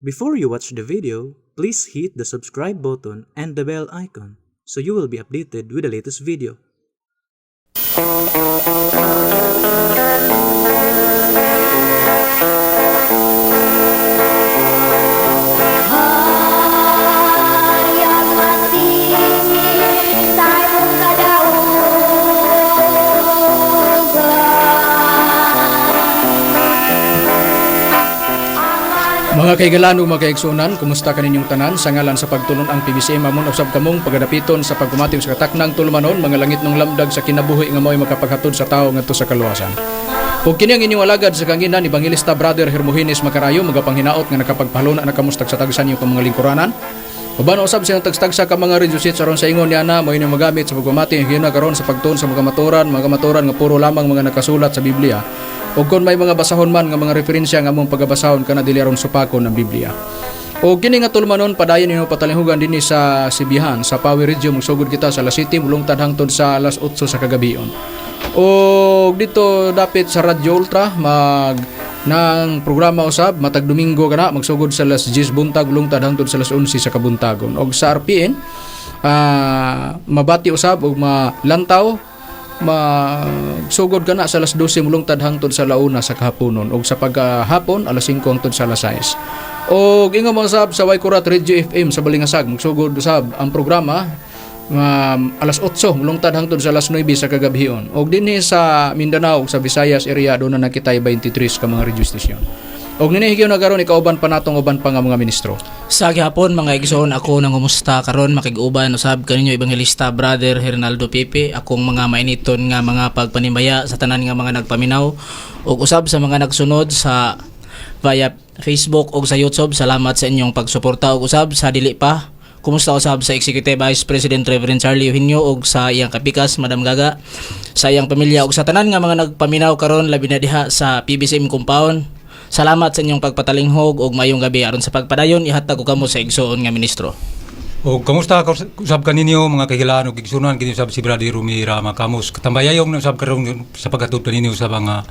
Before you watch the video, please hit the subscribe button and the bell icon so you will be updated with the latest video. Hayag mati sa imong kadaugan. Mga kaigalan ug mga kaigsunan, kumusta kaninyong tanan? Sa ngalan sa pagtulon ang PBCM, amon usab kamong pagadapiton sa pagpamati sa kataknang tulumanon, mga langit ng lamdag sa kinabuhi nga mao'y makapaghatod sa tawo ngadto sa kaluwasan. Ug kini ang inyong alagad sa kanginan, Evangelista Brother Hermogenes Macarayo, magapanghinaot nga nakapagpahaluna na kamo sa tagsa-tagsa niyo mga lingkuranan. Uban usab sa tagsa-tagsa ka mga radio sets aron sa ingon niya na mo inyong magamit sa pagpamati ang na karon sa pagtuon sa mga kamatuoran nga puro lamang mga nakasulat sa Biblia. Ug kon may mga basahon man nga mga referensya nga among pagabasahon, kana dili aron supakon ang Biblia. O kini nga tulumanon, padayon ninyo patalinghugan dinhi sa Sibihan sa Power Radio. Magsugod kita sa alas 7 mulungtad hangtod sa alas 8 sa kagabion. O dito dapit sa Radyo Ultra, mag ng programa usab matag Domingo kana, magsugod sa alas 10 buntag, lungtad hangtod sa alas 11 sa kabuntagon. Og sa RPN, mabati usab og malantaw, magsugod kana sa alas 12 mulungtad hangtod sa launa sa kahaponon, og sa pagkahapon alas 5 hangtod sa alas 6. Og ingon mo usab sa Waikurat Radio FM sa Balingasag, magsugod usab ang programa alas 8 mulungtad hangtod sa alas 9 sa kagabhion. Og dinhi sa Mindanao ug sa Visayas area, doon na nakitay 23 ka mga radio station. Og nini higayon na karon, ikauban pa natong uban pa nga mga ministro. Sa gihapon, mga igsoon, ako nangumusta karon, makig-uban usab kaninyo Evangelista Brother Hernaldo Pepe. Akong mga mainiton nga mga pagpanimaya sa tanan nga mga nagpaminaw ug usab sa mga nagsunod sa via Facebook ug sa YouTube. Salamat sa inyong pagsuporta ug usab sa dili pa. Kumusta usab sa Executive Vice President Reverend Charlie Eugenio ug sa iyang kapikas Madam Gaga, sa iyang pamilya ug sa tanan nga mga nagpaminaw karon, labi na diha sa PBCM compound. Salamat sa inyong pagpatalinghog ug mayong gabi. Aron sa pagpadayon, ihatag ko kamo sa igsoon nga ministro. O kamusta usab kaninyo, mga kahigalaan ug igsunan? Kini usab si Brother Rumi Rama Kamos. Katambayayong na usab karon sa paghatod kaninyo sa mga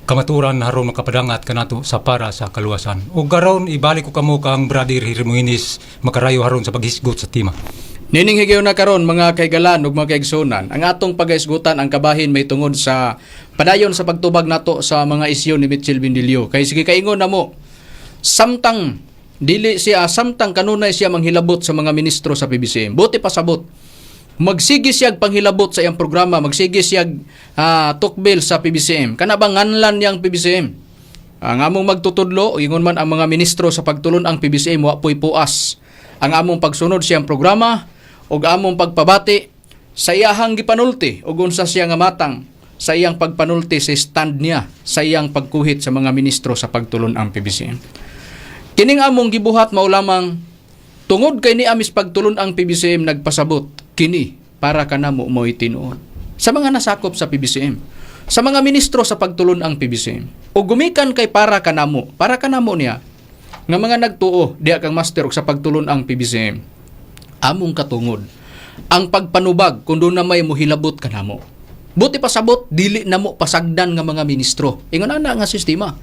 kamaturan haron makapadangat kanato sa para sa kaluwasan. O karon, ibalik ko kamo kang Brother Hermogenes Makarayo haron sa paghisgot sa tema. Nining higayon na karon, mga kaigalan ug mga kaigsunan, ang atong pagaisgutan ang kabahin may tungod sa padayon sa pagtubag nato sa mga isyu ni Mitchell Bindilio. Kay sige kaingon na mo, samtang dili siya, samtang kanunay siya manghilabot sa mga ministro sa PBCM. Buti pasabot, magsige siya panghilabot sa iyang programa, magsige siya tukbil sa PBCM. Kana ba nganlan niyang PBCM? Ang among magtutudlo, ingon man ang mga ministro sa pagtulon ang PBCM, wa po'y puas. Ang among pagsunod siyang programa ug among pagpabati sa iyahang gipanulti ug unsa siya nga matang sa iyang pagpanulti sa stand niya sa iyang pagkuhit sa mga ministro sa pagtulon ang PBCM. Kining among gibuhat mao lamang tungod kay ni amis pagtulon ang PBCM nagpasabot kini para kanamo mo'y tinuod. Sa mga nasakop sa PBCM, sa mga ministro sa pagtulon ang PBCM. O gumikan kay para kanamo niya nga mga nagtuo diha kang master og sa pagtulon ang PBCM. Among katungod ang pagpanubag kung doon na may muhilabot kanamo. Buti pasabot, dili namo pasagdan nga mga ministro. Ingon ana nga sistema.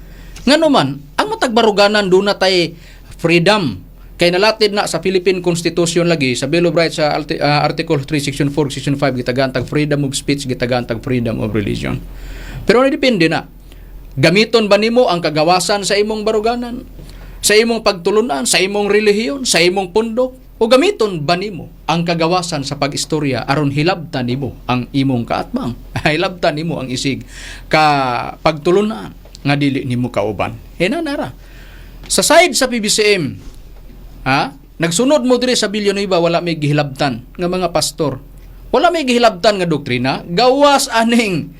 Ngano man, ang matag baruganan doon na tay freedom. Kay nalatid na sa Philippine Constitution lagi, sa Bill of Rights, sa Article 3, Section 4, Section 5, gitagaan tag freedom of speech, gitagaan tag freedom of religion. Pero ano, depende na. Gamiton ba nimo ang kagawasan sa imong baruganan, sa imong pagtulunan, sa imong relihiyon, sa imong pundok, o gamiton ba nimo ang kagawasan sa pag-istorya aron hilabtan nimo ang imong kaatbang, hilabtan nimo ang isig ka pagtulunan nga dili nimo kauban? Hinanara. Sa side sa PBCM, ha? Nagsunod mo diri sa Villanueva, wala may gihilabtan nga mga pastor. Wala may gihilabtan nga doktrina. Gawas aning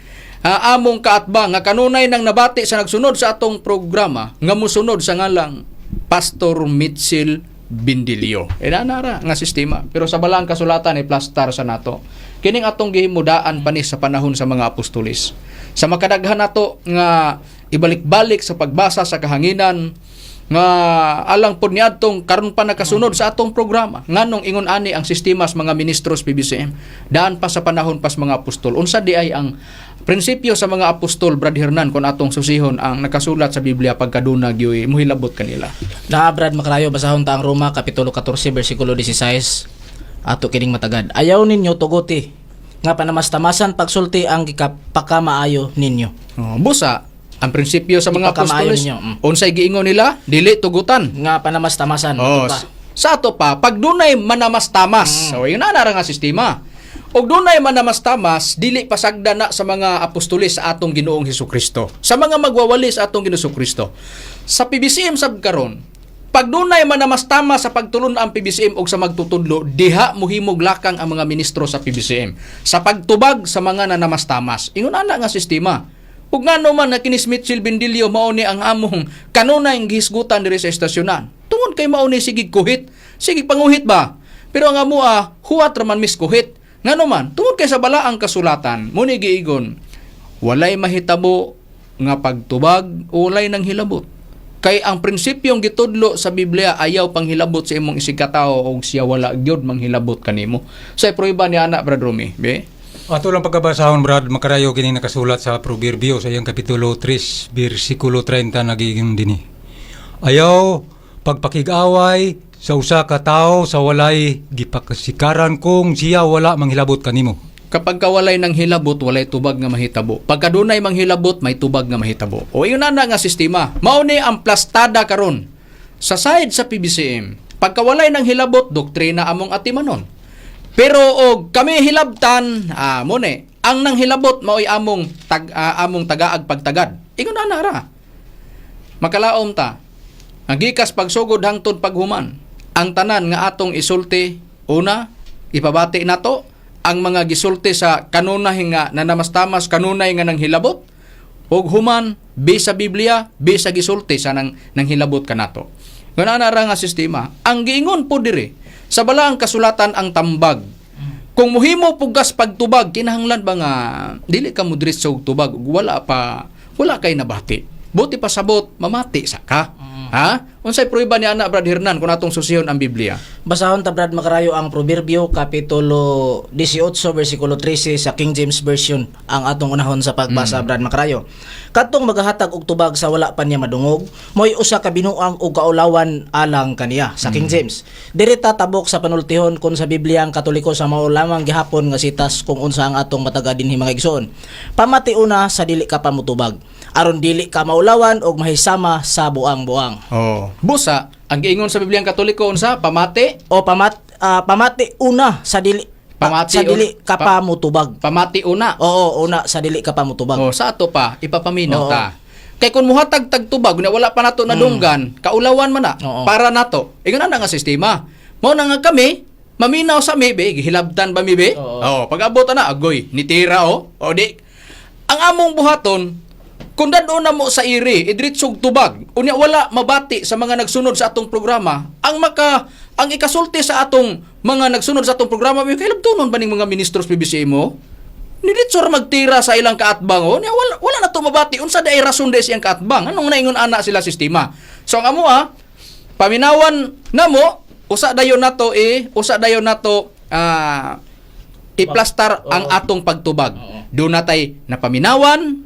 among kaatbang nga kanunay nang nabati sa nagsunod sa atong programa nga musunod sa ngalang Pastor Mitchell Bindilio. Inanara nga sistema. Pero sa balang kasulatan ay plastar sa nato. Kining atong gihimudaan pa ni sa panahon sa mga apostolis. Sa makadaghan nato nga ibalik-balik sa pagbasa sa kahanginan. Nga alang pod niadtong karon pa nakasunod sa atong programa, nganong ingon ani ang sistema sa mga ministros PBCM daan pa sa panahon pas mga apostol. Unsa di ay ang prinsipyo sa mga apostol, Brad Hernan, kung atong susihon ang nakasulat sa Biblia pagkaduna gyoy muhilabot kanila? Na Brad Makrayo, basahon ta ang Roma kapitulo 14 bersikulo 16, ato kining matagad. Ayaw ninyo tuguti nga panamastamasan pagsulti ang gikapakamaayo ninyo. Oh, busa ang prinsipyo sa mga Ipakamaayo apostoles, ninyo. Unsay giingon nila? Dili tugutan. Nga panamastamasan. Oh, Ato pa. sa ato pa, pag dunay manamastamas, so yun na nga sistema. Og dunay manamastamas, dili pasagda na sa mga apostoles sa atong Ginoong Hesukristo. Sa mga magwawali sa atong Ginoong Hesukristo. Sa PBCM sab karon, pag dunay manamastama sa pagtulon ang PBCM og sa magtutudlo, diha mohimog lakang ang mga ministro sa PBCM sa pagtubag sa mga nanamastamas. Ingon ana nga sistema. Ug ngano man na kinis Mitchell Bendilio mao ni ang among kanunay gihisgutan diri sa estasyonan. Tungod kay mao ni sige kuhit, sige panguhit ba? Pero ang amoa huwat ra man mis kuhit. Ngano man, tungod kay sa balaang kasulatan, mo ni giigon, walay mahitabo nga pagtubag, walay nang hilabot. Kay ang prinsipyong gitudlo sa Biblia, ayaw panghilabot sa imong isigkatao og siya wala gyud manghilabot kanimo. Sa prueba ni ana, Brad Romy, be? Ato lang pagkabasahon, Brad Makarayo, kini nakasulat sa Proverbio sa iyang kapitulo 3 bersikulo 30, nagiging dini. Ayaw pagpakig-away sa usa ka tawo sa walay gipakasikaran kung siya wala manghilabot kanimo. Kapag ka walay ng hilabot, walay tubag nga mahitabo. Pagka dunay manghilabot, may tubag nga mahitabo. O yun na nga sistema. Mao ni ang plastada karon sa side sa PBCM. Pagka walay ng hilabot, doktrina among atimanon. Pero og kami hilabtan, mo ni, ang nang hilabot mao'y among tagaag pagtagad. Ingon na ra. Makalaom ta. Ang gikas pagsugod hangtod paghuman, ang tanan nga atong isulti, una, ipabati nato ang mga gisulti sa kanunay nga nanamastamas, kanunay nga nang hilabot, ug human bi sa Biblia, bi sa gisulti sa nang hilabot kanato. Ngano na ra nga sistema. Ang giingon po diri sa balaang kasulatan ang tambag. Kung muhimo pugas pagtubag, kinahanglan ba nga dili ka mo diretso og tubag ug wala pa, wala kay nabati? Buti pa sabot, mamati sa ka. Ha? Unsay prueba ni ana, Brad Hernan, kung atong susihon ang Biblia? Basahon ta, Brad Makarayo, ang Proverbio kapitulo 18 bersikulo 13 sa King James Version ang atong unahon sa pagbasa, Brad Makarayo. Kadtong magahatag og tubag sa wala pa niya madungog, mo'y usa ka binuang og kaulawan alang kaniya, sa King James. Diri ta tabok sa panultihon kon sa Biblia ang Katoliko sa mao lamang gihapon nga sitas kung unsa ang atong mataga dinhi, mga igsoon. Pamati una sa dili ka pamutubag aron dili ka maulawan og mahisama sa buang-buang. Oh. Busa, ang giingon sa Biblia ang Katoliko unsa? Pamati, O pamati una sa dili Pamati sa dili ka pa mutubag. Pamati una. Oo, una sa dili ka pa mutubag. Oh, sa ato pa ipapaminaw ta. Kay kung muhatag tag tubag na wala pa nato nadunggan, kaulawan man na para nato. Ingon na nga sistema. Mao na nga kami maminaw sa mi be, gihilabtan ba mi be? Oo. Oh, pag-abot na agoy, nitira oh. O di ang among buhaton kung dadon na mo sa iri, idritsog tubag, unya wala mabati sa mga nagsunod sa atong programa, ang ikasulti sa atong mga nagsunod sa atong programa, may kahilabtonon ba ning mga ministros PBCM mo? Niditso ra magtira sa ilang kaatbang oh. Nya wala na to mabati unsa day rason day siyang kaatbang. Anong naingon ana sila sistema? So ang amo paminawan namo usa dayon nato iplastar ang atong pagtubag. Doon natay napaminawan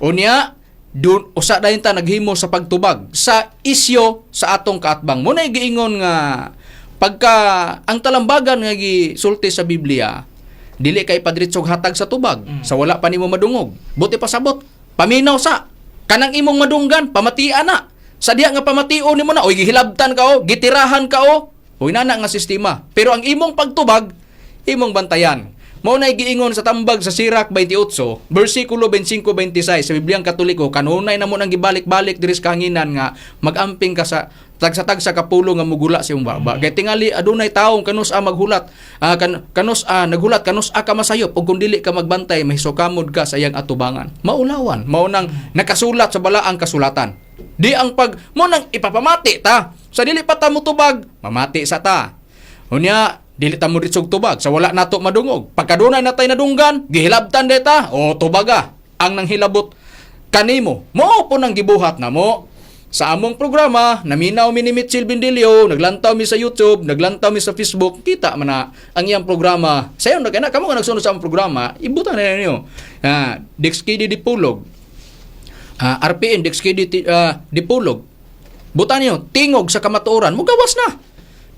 unya doon usa dayon ta naghimo sa pagtubag sa isyo sa atong kaatbang. Mo na giingon nga pagka ang talambagan nga gisulti sa Biblia, dili kay padritsog hatag sa tubag sa wala pa nimo madungog. Buti pasabot, paminaw sa kanang imong madunggan, pamatian na. Sa diha nga pamation nimo na, oy gihilabtan ka o, gitirahan ka o, oy nana nga sistema. Pero ang imong pagtubag, imong bantayan. Mao na giingon sa tambag sa Sirach 28, bersikulo 25-26 sa Bibliang Katoliko, kanunay na mo nang gibalik-balik diri sa kahanginan nga magamping ka sa tagsa-tagsa ka pulo nga mugula sa imong baba. Kay tingali adunay taong kanus a maghulat, kanus a naghulat, kanus a ka masayop ug kung dili ka magbantay mahisukamod ka sa iyang atubangan. Maulawan, mao nang nakasulat sa balaang kasulatan. Di ang pag mo nang ipapamati ta. Sa dili pa ta motubag, mamati sa ta. Unya, dili ta mo ritsog tubag sa wala nato madungog. Pagkadunay natay nadunggan, gihilabtan deta, o tubaga ang nanghilabot kanimo. Mao po nang gibuhat na mo. Sa among programa, naminaw mi ni Mitchell Bendilio, naglantaw mi sa YouTube, naglantaw mi sa Facebook, kita man na ang iyang programa. Sayon na kay na kamo nga nagsunod sa among programa, ibutan na ninyo. Dexkidi Dipulog. RPN Dexkidi Dipulog. Butan niyo, Tingog sa Kamatuoran, mugawas na.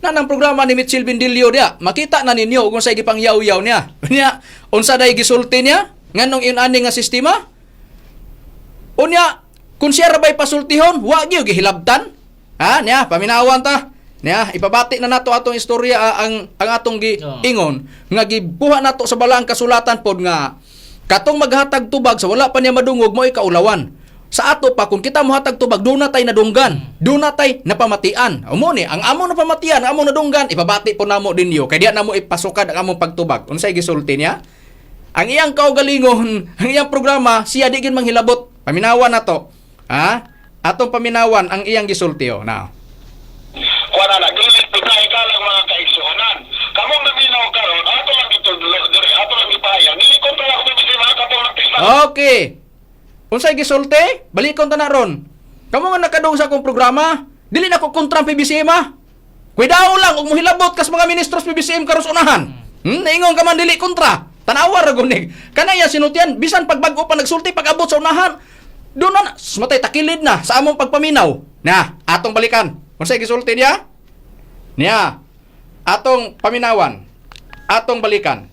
Na nang programa ni Mitchell Bendilio diya, makita na ninyo kung sa gipang yaw-yaw niya. Niya, unsa day gisulti niya? Nganong yun ani nga sistema? Unya, kung siya rabay pasultihon, wa gyud gihilabtan. Ha, niya, paminawan ta. Niya, ipabati na nato atong istorya, ang atong giingon nga gibuha nato sa balaang kasulatan pod nga katong maghatag tubag sa wala pa niya madungog mo'y kaulawan. Sa ato pa kung kita mohatag tubag doon na tay nadunggan, doon na tay napamatian. Umo ni ang amo napamatian, ang amo nadunggan, ipabati po namo dinyo kay diya namo ipasukad ang among pagtubag. Unsay gisulti niya? Ang iyang kaugalingon, ang iyang programa, siya di gid manghilabot. Paminawan na to. Ha? Atong paminawan ang iyang gisulti oh. Now. Kuha na na, dili pitay ka lang mga kaigsuonan. Kamong naminaw karon, ato lang gitudlo diri, ato lang gipahayag. Dili kontra ako BBC mga katong nagtista. Okay. Unsay gisulti? Balikon ta na ron. Kamo nga nakadung sa akong programa, dili na ko kontra ang PBCM ah. Kuidao lang og mohilabot kas mga ministros PBCM karos unahan. Naingon ka man dili kontra. Tanawa ra gunig. Kanaya sinutian bisan pagbag-o pa nagsulti pag-abot sa unahan. Doon na, sumatay takilid na sa among pagpaminaw. Na, atong balikan. Unsay gisulti niya? Niya. Atong paminawan. Atong balikan.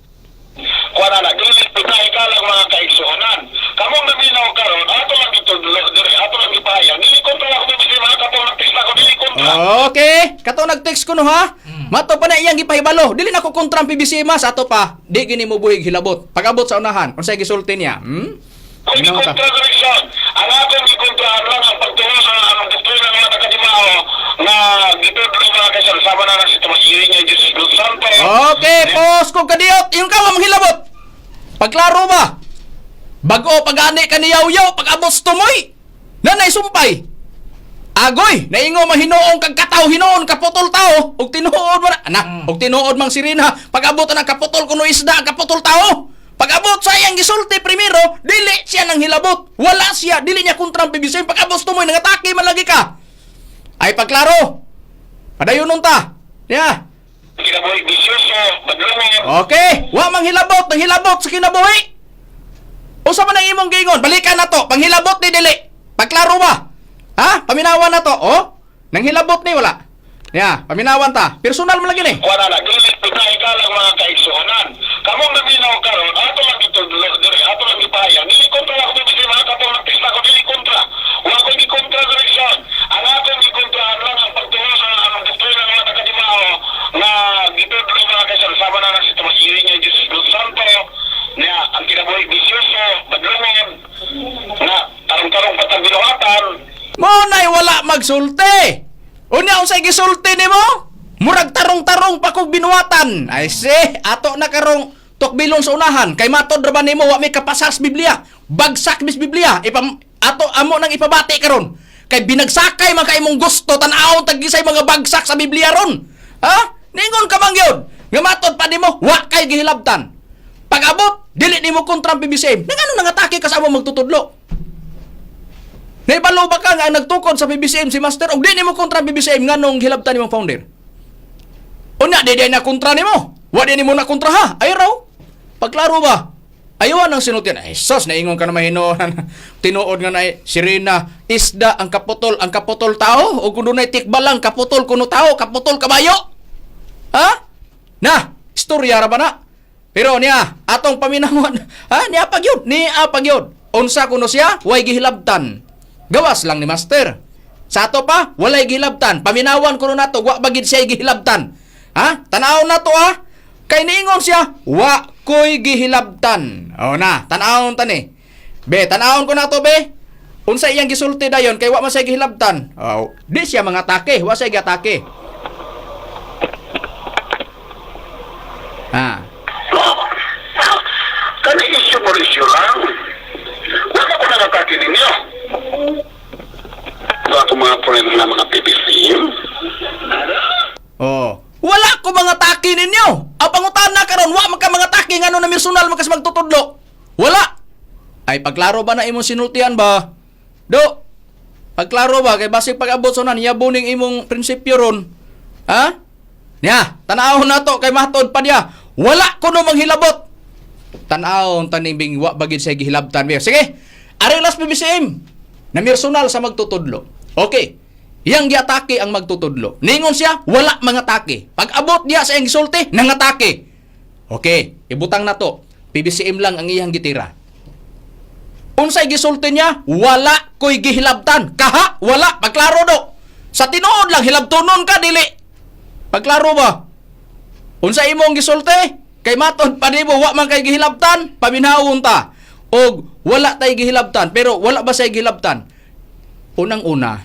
Kuha na na, dili pitay ka lang mga kaigsuonan. Kamong naminaw karon, ato lang gitudlo diri, ato lang gipahayag. Dili kontra ako BBC mga katong nagtista ko, dili kontra. Okay, kato nag-text ko no ha. Mato pa na iyang gipahibalo. Dili na ko kontra ang PBC mas ato pa. Di gini mo buhig hilabot. Pag-abot sa unahan, unsay gisulti niya? Hmm? Kung Minaw ta. gikontra direksyon, ang akong gikontrahan lang ang pagtuo sa anong doktrina ng mga taga-Dimao na gitudlo mga kaigsuonan. Sama na na si Tomas Irineo Jesus Dos Santos. Okay, pause ko kadiyot. Yung ka wa manghilabot. Pagklaro ba? Bago pag-ani ka ni Yaw-Yaw, pag-abot sa tumoy. Nanay sumpay. Agoy, naingo mahinoong kag kataw hinoon kaputol tao ug tinuod man na, ug tinuod mang sirena pag-abot na kaputol kuno isda ang kaputol tao. Pag-abot sa iyang gisulti primero, dili siya nang hilabot. Wala siya, dili niya kontra ang PBC. Pag-abot sa tumoy nangatake man lagi ka. Ay pagklaro. Padayon nun ta. Ya. Kinabuhi bisyoso, badlungon. Okay, wa mang hilabot, nang hilabot sa kinabuhi. Usa man ang imong giingon, balikan na to, panghilabot ni dili. Pagklaro ba? Ha? Paminawan na to, oh? Nang hilabot ni wala. Ya, paminawan ta. Personal man lagi ni. Kuha na na, dili pitay ka lang mga kaigsuonan. Kamong naminaw karon, ato lang gitudlo diri, ato lang gipahayag. Dili kontra ako BBC mga katong nagtista ko, dili kontra. Wa ko gikontra direksyon. Ang akong gikontrahan lang ang pagtuo sa anong doktrina ng mga taga-Dimao na gitudlo mga kaigsuonan. Sama na na si Tomas Irineo Jesus Dos Santos, na ang kinabuhi bisyoso, badlungon, na tarong-tarong patang binuhatan. Mo nay wala magsulti. Unya unsay gisulti nimo? Murag tarong-tarong pa kog binuhatan. Ay se, ato na karong tukbilon sa unahan kay matod ra ba nimo wa may kapasas Biblia. Bagsak mis Biblia. Ipam ato amo nang ipabati karon. Kay binagsakay man kay imong gusto tan-awon tag gisay mga bagsak sa Biblia ron. Ha? Ningon ka man gyud. Nga matod pa nimo wa kay gihilabtan. Pag-abot, dili nimo kontra ang PBCM. Nangano nangatake ka sa among magtutudlo? Naibalo ba ka nga ang nagtukod sa PBCM si Master og di nimo kontra ang PBCM nganong hilabtan nimong founder? Unya di di na kontra nimo. Wa di nimo na kontra ha. Ay raw. Pagklaro ba? Ayaw ang sinultian. Ay sus, naingon ka na mahinoon. Tinuod nga na sirena, isda ang kaputol tao o kung dunay tikbalang kaputol kuno tao, kaputol kabayo. Ha? Na, istorya ra ba na? Pero niya, atong paminawon, ha, niya pagyud, niya pagyud. Unsa kuno siya, way gihilabtan. Gawas lang ni master. Sa ato pa, walay gihilabtan. Paminawan kuno nato, wa bagid siya gihilabtan. Ha? Tan-awon nato ha. Kay niingon siya, wa ko'y gihilabtan. O na, tan-awon ta ni. Be, tan-awon ko nato be. Unsa iyang gisulti dayon kay wa man siya gihilabtan. Oh, di siya mga atake, wa siya giatake. Ha. Kani issue por issue lang. Wala ko nangatake ninyo. Ito ako mga friend na mga PBC. Oh. Wala ko mga taki ninyo. Ang pangutana karon wa man ka mga taki ngano na personal man kas magtutudlo. Wala. Ay pagklaro ba na imong sinultian ba? Do. Pagklaro ba kay basig pag-abot sa unan yaboning imong prinsipyo ron. Ha? Nya, tan-awon nato kay matod pa niya. Wala kuno manghilabot. Tan-awon taning bing wa bagid siya gihilabtan. Sige. Ari las PBCM. Namersonal sa magtutudlo. Okay. Yang giatake ang magtutudlo. Ningon siya, wala mga atake. Pag abot niya sa iyang gisulti, nangatake. Okay, ibutang na to. PBCM lang ang iyang gitira. Unsay gisulti niya? Wala ko'y gihilabtan. Kaha, wala. Pagklaro do. Sa tinuod lang, hilabtonon ka, dili. Pagklaro ba? Unsa imong gisulti? Kay matod pa nimo wa man kay gihilabtan, paminawon ta. Og wala tay gihilabtan, pero wala ba say gihilabtan? Unang-una,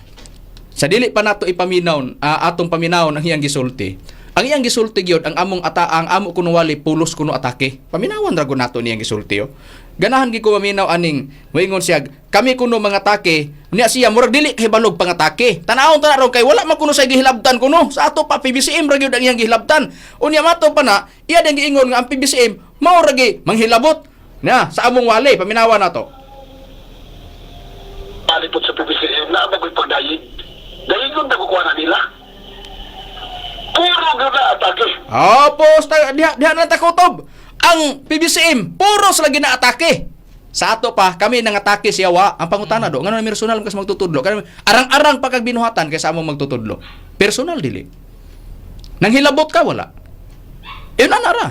sa dili pa nato ipaminaw, atong paminawon ang iyang gisulti. Ang iyang gisulti gyud ang among ata ang amo kuno wali pulos kuno atake. Paminawan ra gud nato niyang gisulti oh. Ganahan gid ko maminaw aning moingon siya kami kuno mga atake niya siya murag dili kay balog pangatake. Tan-awon ta na ron kay wala man kuno sa gihilabtan kuno. Sa ato pa PBCM ra gyud ang iyang gihilabtan. Unya mato pa na iya ding giingon nga ang PBCM mao ra gi manghilabot. Na sa among wali paminawan nato. Palipot sa PBCM na ang pagdayig. Dayigon na kukuha na nila. Puro gud na atake. Opo, diha, diha na takutob. Ang PBCM, puro sila ginaatake. Sa ato pa, kami nangatake siya wa. Ang pangutana do, ngano na personal kas magtutudlo. Kani arang-arang pa kag binuhatan kaysa among magtutudlo. Personal dili. Nang hilabot ka wala. Yun ana ra.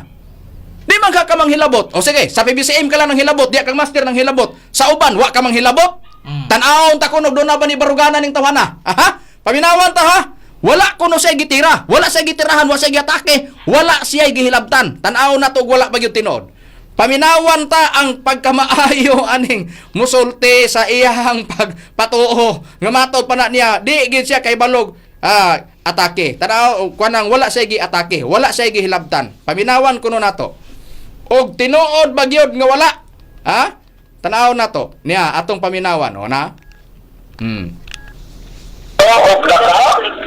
Di man ka ka manghilabot. O sige, sa PBCM ka lang nang hilabot, diya kang master nang hilabot. Sa uban, wa ka manghilabot. Tan-awon ta kuno doon na ba ni baruganan ning tawana? Aha, paminawan ta ha. Wala kuno siya gitira, wala siya gitirahan, wala siya giatake, wala siya gihilabtan. Tan-awon na to wala pa gyud tinuod. Paminawan ta ang pagkamaayo aning musulti sa iyang pagpatuo. Nga matod pa na niya, di gid siya kay balog atake. Tanaw kanang wala siya giatake, wala siya gihilabtan. Paminawan kuno nato. Og tinuod ba gyud nga wala? Ha? Tanaw nato niya atong paminawan o na. Of the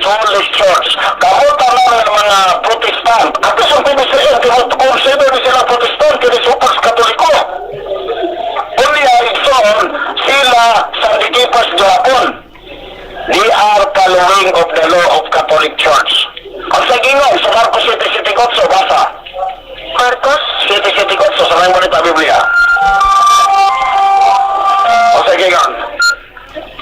Catholic Church. Kamo tanan ng mga Protestant. Ato sa PBCM, consider ni sila Protestant, kini supak sa Katoliko. Unya, igsoon, sila sa Dikipas Japon. They are following of the law of Catholic Church. Ang sa gingon, sa Marcos 7:78, basa. Marcos 7:78, sa mga bonita Biblia. Ang sa gingon.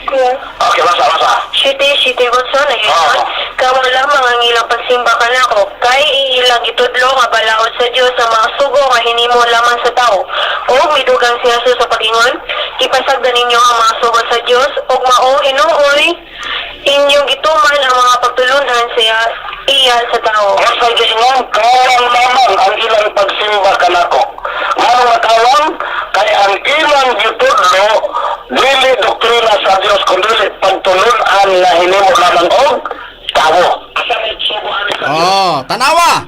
Okay, basa, basa. 7:78 nag-ingon, kamo lamang ang ilang pagsimba kanako, kay ilang gitudlo nga balaod sa Dios ang mga sugo nga hinimo lamang sa tao. O midugang si Jesus sa pag-ingon, ipasagdan ninyo ang mga sugo sa Dios ug mao hinuoy inyong gituman ang mga pagtulunan sa iya sa tao. Ang sa gingon, kawang lamang ang ilang pagsimba kanako. Ngano nga kawang? Kay ang ilang gitudlo, dili doktrina sa Dios, kundi pagtulunan nga hinimo lamang og tao. Oh, tanawa.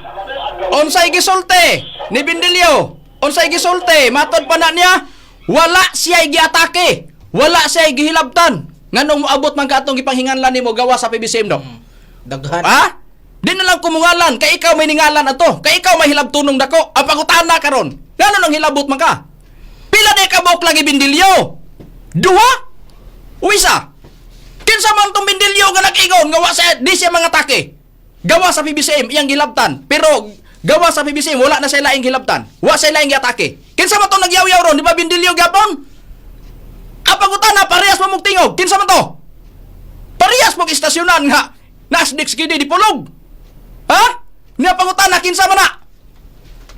Unsay gisulti ni Bindilyo? Unsay gisulti? Matod pa na niya, wala siya giatake. Wala siya gihilabtan. Nganong moabot man ka atong gipanghinganlan nimo gawa sa PBCM do? Daghan. Ha? Di na lang kumungalan kay ikaw may ningalan ato. Kay ikaw may hilabtunong dako. Ang pangutana karon. Ngano nang hilabot man ka? Pila di ka buok lagi Bindilyo? Duha? Uisa? Kinsa man tong Bindilyo nga nag-ingon nga wa sa di siya mga take. Gawa sa PBCM iyang gilabtan. Pero gawa sa PBCM wala na siya laing gilabtan. Wa siya laing giatake. Kinsa man tong nagyaw-yaw ron, di ba Bindilyo gyapon? Ang pangutana parehas mo mong tingog. Kinsa man to? Parehas mong istasyonan nga nasdix kini di pulog. Ha? Nya pangutana kinsa man na?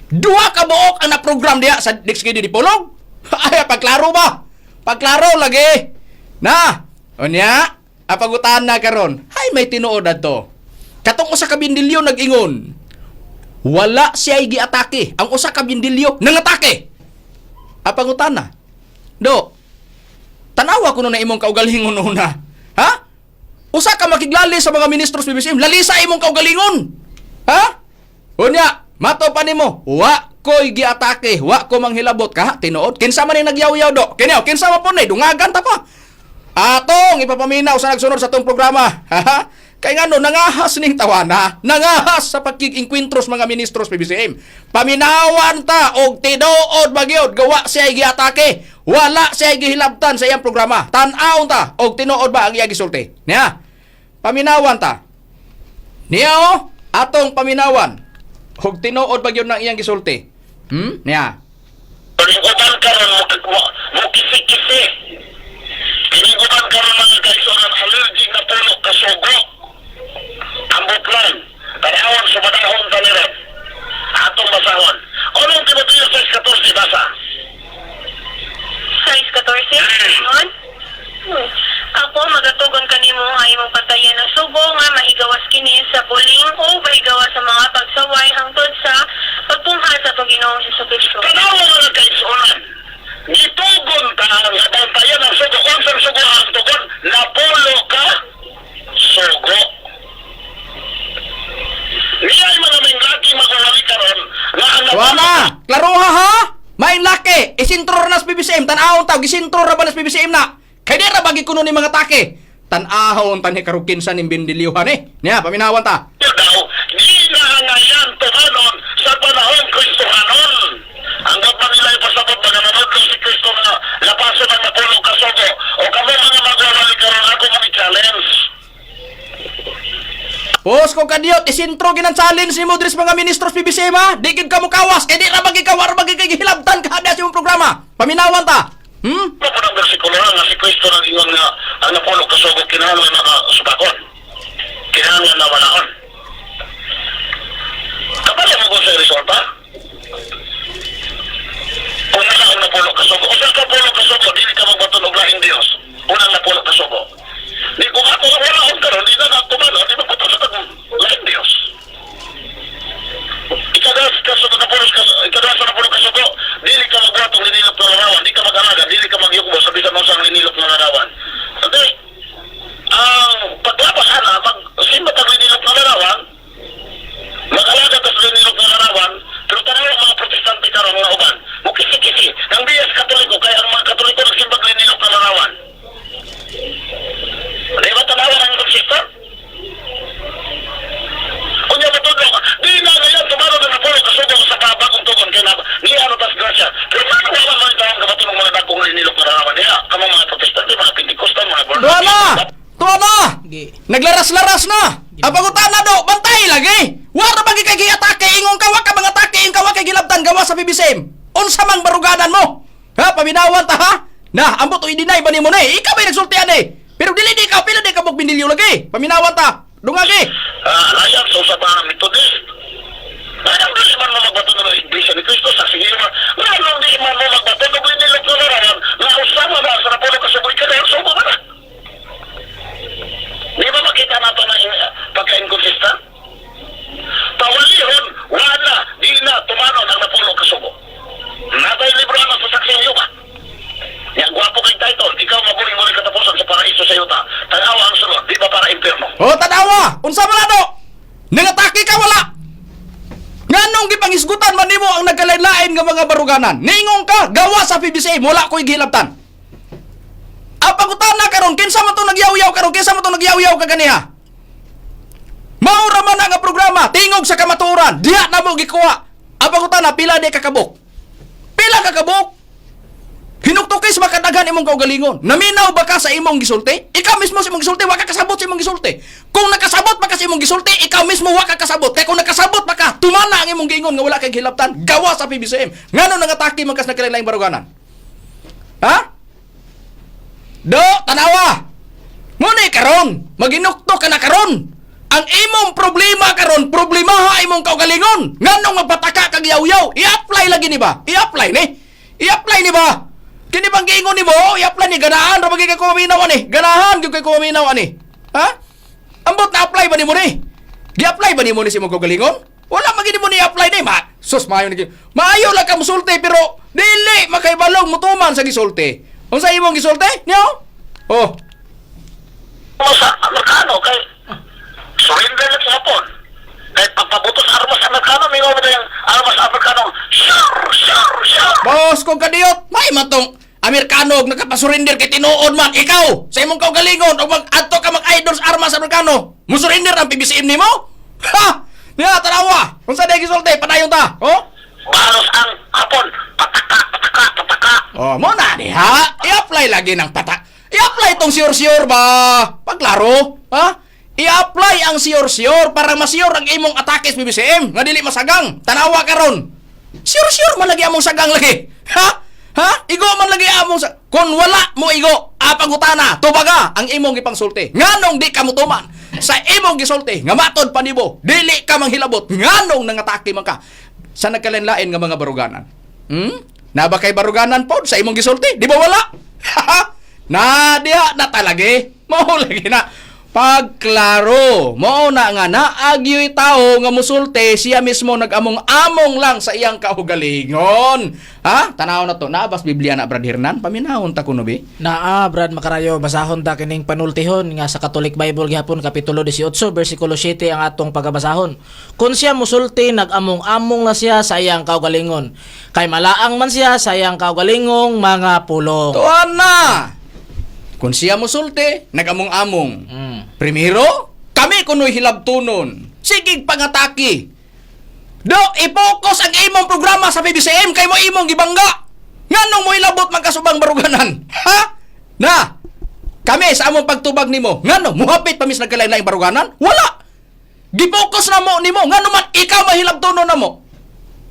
Duha ka buok ang na-program diha sa Dix kini di pulog. Ay, pagklaro ba? Pagklaro lagi. Na. Unya, ang pangutana karon. Hay may tinuod adto. Katong usa ka bindilyo nag-ingon. Wala siya giatake. Ang usa ka bindilyo nangatake. Ang pangutana. Do, tanawa kuno na imong kaugalingon una. Ha? Usa ka makiglali sa mga ministro sa BBCM, lalisa imong kaugalingon. Ha? Unya, mato pa nimo, wa ko'y giatake, wa ko manghilabot ka, tinuod. Kinsa man ning nagyaw-yaw do? Kini, kinsa man po ni dungagan ta pa. Atong ipapaminaw sa nagsunod sa atong programa. Ha? Kay ngano nangahas ning tawana, nangahas sa pagkig-engkwentros mga ministros PBCM. Paminawan ta og tinuod magyud gawa siya giatake. Wala siya gihilabtan sa iyang programa. Tan-awon ta og tinuod ba ang iya gisulti. Niya. Paminawan ta. Niya oh, atong paminawan. Og tinuod ba gyud nang iyang gisulti. Niya. Kining uban karon mo kisi-kisi. Kining uban karon mga kaigsuonan allergic na pulo kasugo. Ambot lang. Tanawon sumadahon taniron. Atong basahon. Unong Timoteo 6:14 basa. 6:14. Ingon, "Ako magatugon kanimo nga imong patayan ang sugo nga mahigawas kini sa buling o mahigawas sa mga pagsaway hangtod sa pagpungha sa atong Ginoong Hesukristo." Tanawa mga kaigsuonan. Gitugon ta ang bantayan ang sugo. Unsang sugo ang tugon? Napulo ka sugo. Niya ay mga minglaki makuwali karon nga ang Wa na! Klaroha ha! Main laki! Isintro ra nas PBCM. Tan-awon ta, gisintro ra ba nas PBCM na? Kay di ra bagi kuno ni mga take. Tan-ahon tan karukin sa ning bindilyohan eh. Niya, paminawan ta. Daw, di naangayan tumanon sa panahon Kristohanon. Hanggang pa nila ipasabot mga nanood si Kristo na lapaso ng napulo kasugo o kamo mga magwawali karon ako mong i-challenge. Pos ko kadiyot, isintro ginang challenge ni mo diri sa mga ministros PBCM ha. Di gid ka mo kawas, kay di ra bagi ka war bagi kay gihilabtan ka sa imong programa. Paminawan ta. Ano po ng bersikulo nga si Kristo nang ingon nga ang napulo kasugo kinahanglan na kasubakon. Kinahanglan na walaon. Kabalo mo kung sa resulta? Kung wala ang napulo kasugo, usa ka pulo kasugo, dili ka magbaton og laing Dios. Unang napulo kasugo. Di kung ako ang walaon karon, di na natumano, di magbaton sa tagong laing Dios. Ikadas kasugo napulo kasugo, ikadas sa napulo kasugo, dili ka magbuhat og linilok na larawan, di ka mag-alaga, dili ka magyukbo sa bisan unsang linilok na larawan. Hindi, ang paglabas ana, mag simba tag linilok na larawan, mag-alaga tas linilok na larawan, pero tanaw ang mga protestante karon nga uban, mukisi-kisi, nang biyas katoliko, kaya ang mga katoliko nagsimbag linilok na larawan. Di ba tanawan ang inyong sister? Unya matudlo ka, di na ngayon, tumaro na napulo kasugo sa bagong tugon kay na, ni ano tas grasya. Pero paano wala man taong kabaton ng mga dagkong linilok na larawan diha? Kamong mga protestante, mga Pentecostal, mga born Tuwa na! Tuwa na! Gi. Naglaras-laras na! Ang pangutana do, bantay lagi! Wala bagi kay giatake, ingon ka, wa ka mga atake, ingon ka, wa kay gilabtan, gawa sa PBCM. Unsa mang baruganan mo? Ha, paminawan ta ha? Na, ambot o i-deny ba nimo na eh? Ikaw ba'y nagsultian eh? Pero dili di ikaw, pila di ka binilyo lagi. Paminawan ta. Dungagi. Ah, alayang sa usapan ng Methodist. Anong di man mo magbato ng Iglesia ni Cristo sa sige man. Anong di man mo magbato ng linilok na larawan na usama na sa napulo kasugo ka dahil sugo ka na. Di ba makita nato na pagka-inconsistent? Pawalihon, wala, di na tumanon ang napulo kasugo. Natay libro na sa saksing yuta. Yang gwapo kay title, ikaw mabuling mo katapusan sa paraiso sa yuta. Tanawa ang sunod, di ba para impyerno? O, tanawa! Unsa man na do? Nangatake ka wala! Nganong gipangisgutan man nimo ang nagkalain-lain nga mga baruganan? Niingon ka, gawa sa PBCM, wala ko'y gihilabtan. Ang pangutana karon, kinsa man tong nagyaw-yaw karon, kinsa man tong nagyaw-yaw kaganiha? Mao ra man ang programa, tingog sa kamatuoran, diha na mo gikuha. Ang pangutana, pila di kakabok? Pila kakabok? Hinuktukis makadaghan imong kaugalingon. Naminaw ba ka sa imong gisulti? Ikaw mismo sa imong gisulti, wa ka kasabot sa imong gisulti. Kung nakasabot ba ka sa imong gisulti, ikaw mismo wa ka kasabot. Kay kung nakasabot ba ka, tumana ang imong giingon nga wala kay gihilabtan, gawa sa PBCM. Ngano nangatake man kas nagkalain baruganan? Ha? Do, tanawa. Ngunit karon, maginukto ka na karon. Ang imong problema karon, problema ha imong kaugalingon. Nganong magpataka kag yaw-yaw? I-apply lagi ni ba? I-apply ni. I-apply ni ba? Kini bang giingon nimo? I-apply ni ganahan ra bagay kay kumaminaw ani. Ganahan gyud kay kumaminaw ani. Ha? Ambot na apply ba nimo ni? Gi-apply ba nimo ni sa imong kaugalingon? Wala man gid nimo ni apply ni ma. Sus maayo ni. Maayo lang ka musulti pero dili makaibalong mutuman sa gisulti. Unsa imong gisulti? Niyo? Oh, Mo sa Amerikano kay surrender na sa Hapon. Kay pagpabutos armas Amerikano, may mo yung armas Amerikano, sure, sure, sure. Boss, kung kadiyot, may matong Amerikano og nakapasurrender kay tinuod man ikaw sa imong kaugalingon og mag-adto ka mag-idol sa armas Amerikano? Musurrender ang PBCM nimo? Ha? Niya, tanawa. Unsa day gisulti, padayon ta. Oh? Balos ang Hapon. Pataka, pataka, pataka. Oh, mo na diha. I-apply lagi ng patak. I-apply tong sure-sure ba? Paglaro, ha? I-apply ang sure-sure para ma-sure ang imong atake sa PBCM nga dili masagang. Tanawa karon. Sure-sure man lagi among sagang lagi. Ha? Ha? Igo man lagi among sa Kung wala mo igo, apangutana, tubaga ang imong gipangsulti. Nganong di ka motuman sa imong gisulti nga matod pa nimo, dili ka manghilabot nganong nangatake man ka sa nagkalain-lain nga mga baruganan. Naba kay baruganan pod sa imong gisulti? Di ba wala? Na diha na talagi. Mao lagi na. Pagklaro, mao na nga naagyo'y tao nga musulti siya mismo nag-among-among lang sa iyang kaugalingon. Ha? Tanaw na to. Naabas Biblia na Brad Hernan? Paminahon ta kuno bi? Naa, Brad Makarayo, basahon ta kining panultihon nga sa Catholic Bible gihapon kapitulo 18 bersikulo 7 ang atong pagabasahon. Kun siya musulti nag-among-among na siya sa iyang kaugalingon. Kay malaang man siya sa iyang kaugalingong mga pulong. Tuan na! Kung siya musulti, nag-among-among. Primero, kami kuno'y hilabtunon. Sigig pangataki. Do, i-focus ang imong programa sa PBCM kay mo imong gibangga. Nganong mo ilabot magkasubang baruganan? Ha? Na, kami sa among pagtubag nimo, ngano muhapit pa mis nagkalain-laing baruganan? Wala. Gipokus na mo nimo, ngano man ikaw mahilabtunon na mo.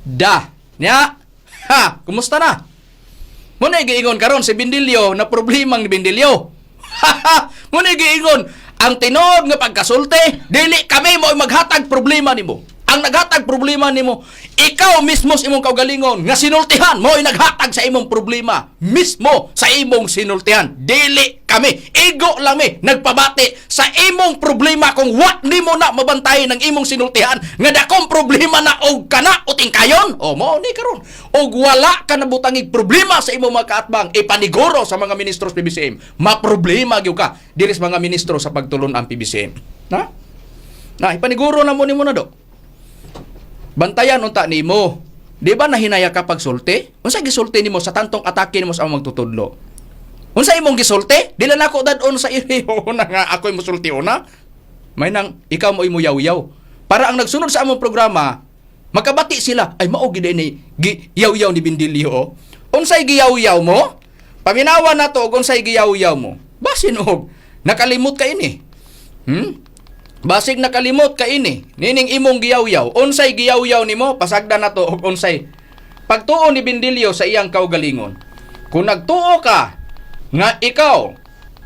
Da, nya. Ha, kumusta na? Muna giingon karon si Bindilyo na problemang ni Bindilyo. Muna giingon ang tinuod nga pagkasulti, dili kami mo maghatag problema nimo. Ang naghatag problema nimo, ikaw mismo sa imong kaugalingon nga sinultihan mo ay naghatag sa imong problema mismo sa imong sinultihan. Dili kami, igo lang mi nagpabati sa imong problema kung what nimo na mabantayan ng imong sinultihan nga dakong problema na og kana uting kayon. O mo ni karon. Og wala ka nabutangig problema sa imong mga kaatbang ipaniguro sa mga ministro sa PBCM. Maproblema gyud ka diri sa mga ministro sa pagtulon ang PBCM. Na? Na ipaniguro na mo nimo na do. Bantayan unta nimo. Di ba nahinaya ka pagsulti? Unsa gisulti nimo sa tantong atake nimo sa among magtutudlo? Unsa imong gisulti? Dili na ako dad-on sa iriho na nga ako'y musulti una. May nang ikaw mo yaw-yaw. Para ang nagsunod sa among programa, makabati sila ay mao gid ni gi yaw-yaw ni Bindilyo. Oh. Unsay giyaw-yaw mo? Paminawa na to og unsay giyaw-yaw mo. Basin og nakalimot ka ini. Basig nakalimot ka ini. Nining imong giyaw-yaw. Unsay giyaw-yaw nimo? Pasagdan na to og unsay. Pagtuo ni Bindilyo sa iyang kaugalingon. Kung nagtuo ka nga ikaw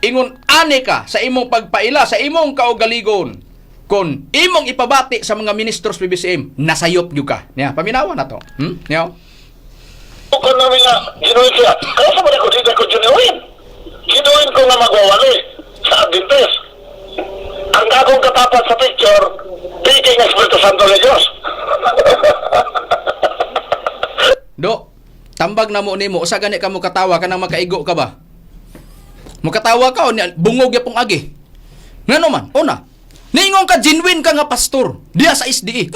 ingon ani ka sa imong pagpaila sa imong kaugalingon kung imong ipabati sa mga ministros PBCM nasayop gyud ka. Niya, paminawa na to. Niya. Kung namin na ginuin siya, kaya sa mga ko dito ko ginuin. Ginuin ko nga magwawali sa Adventist. Ang akong katapat sa picture, piki ng Espiritu Santo ng Diyos. Do, tambag na mo nimo usa gani ka mo katawa kanang makaigo ka ba? Mukatawa ka o niya, bungog yapong agi. Ngano man, una, niingon ka genuine ka nga pastor diya sa SDE.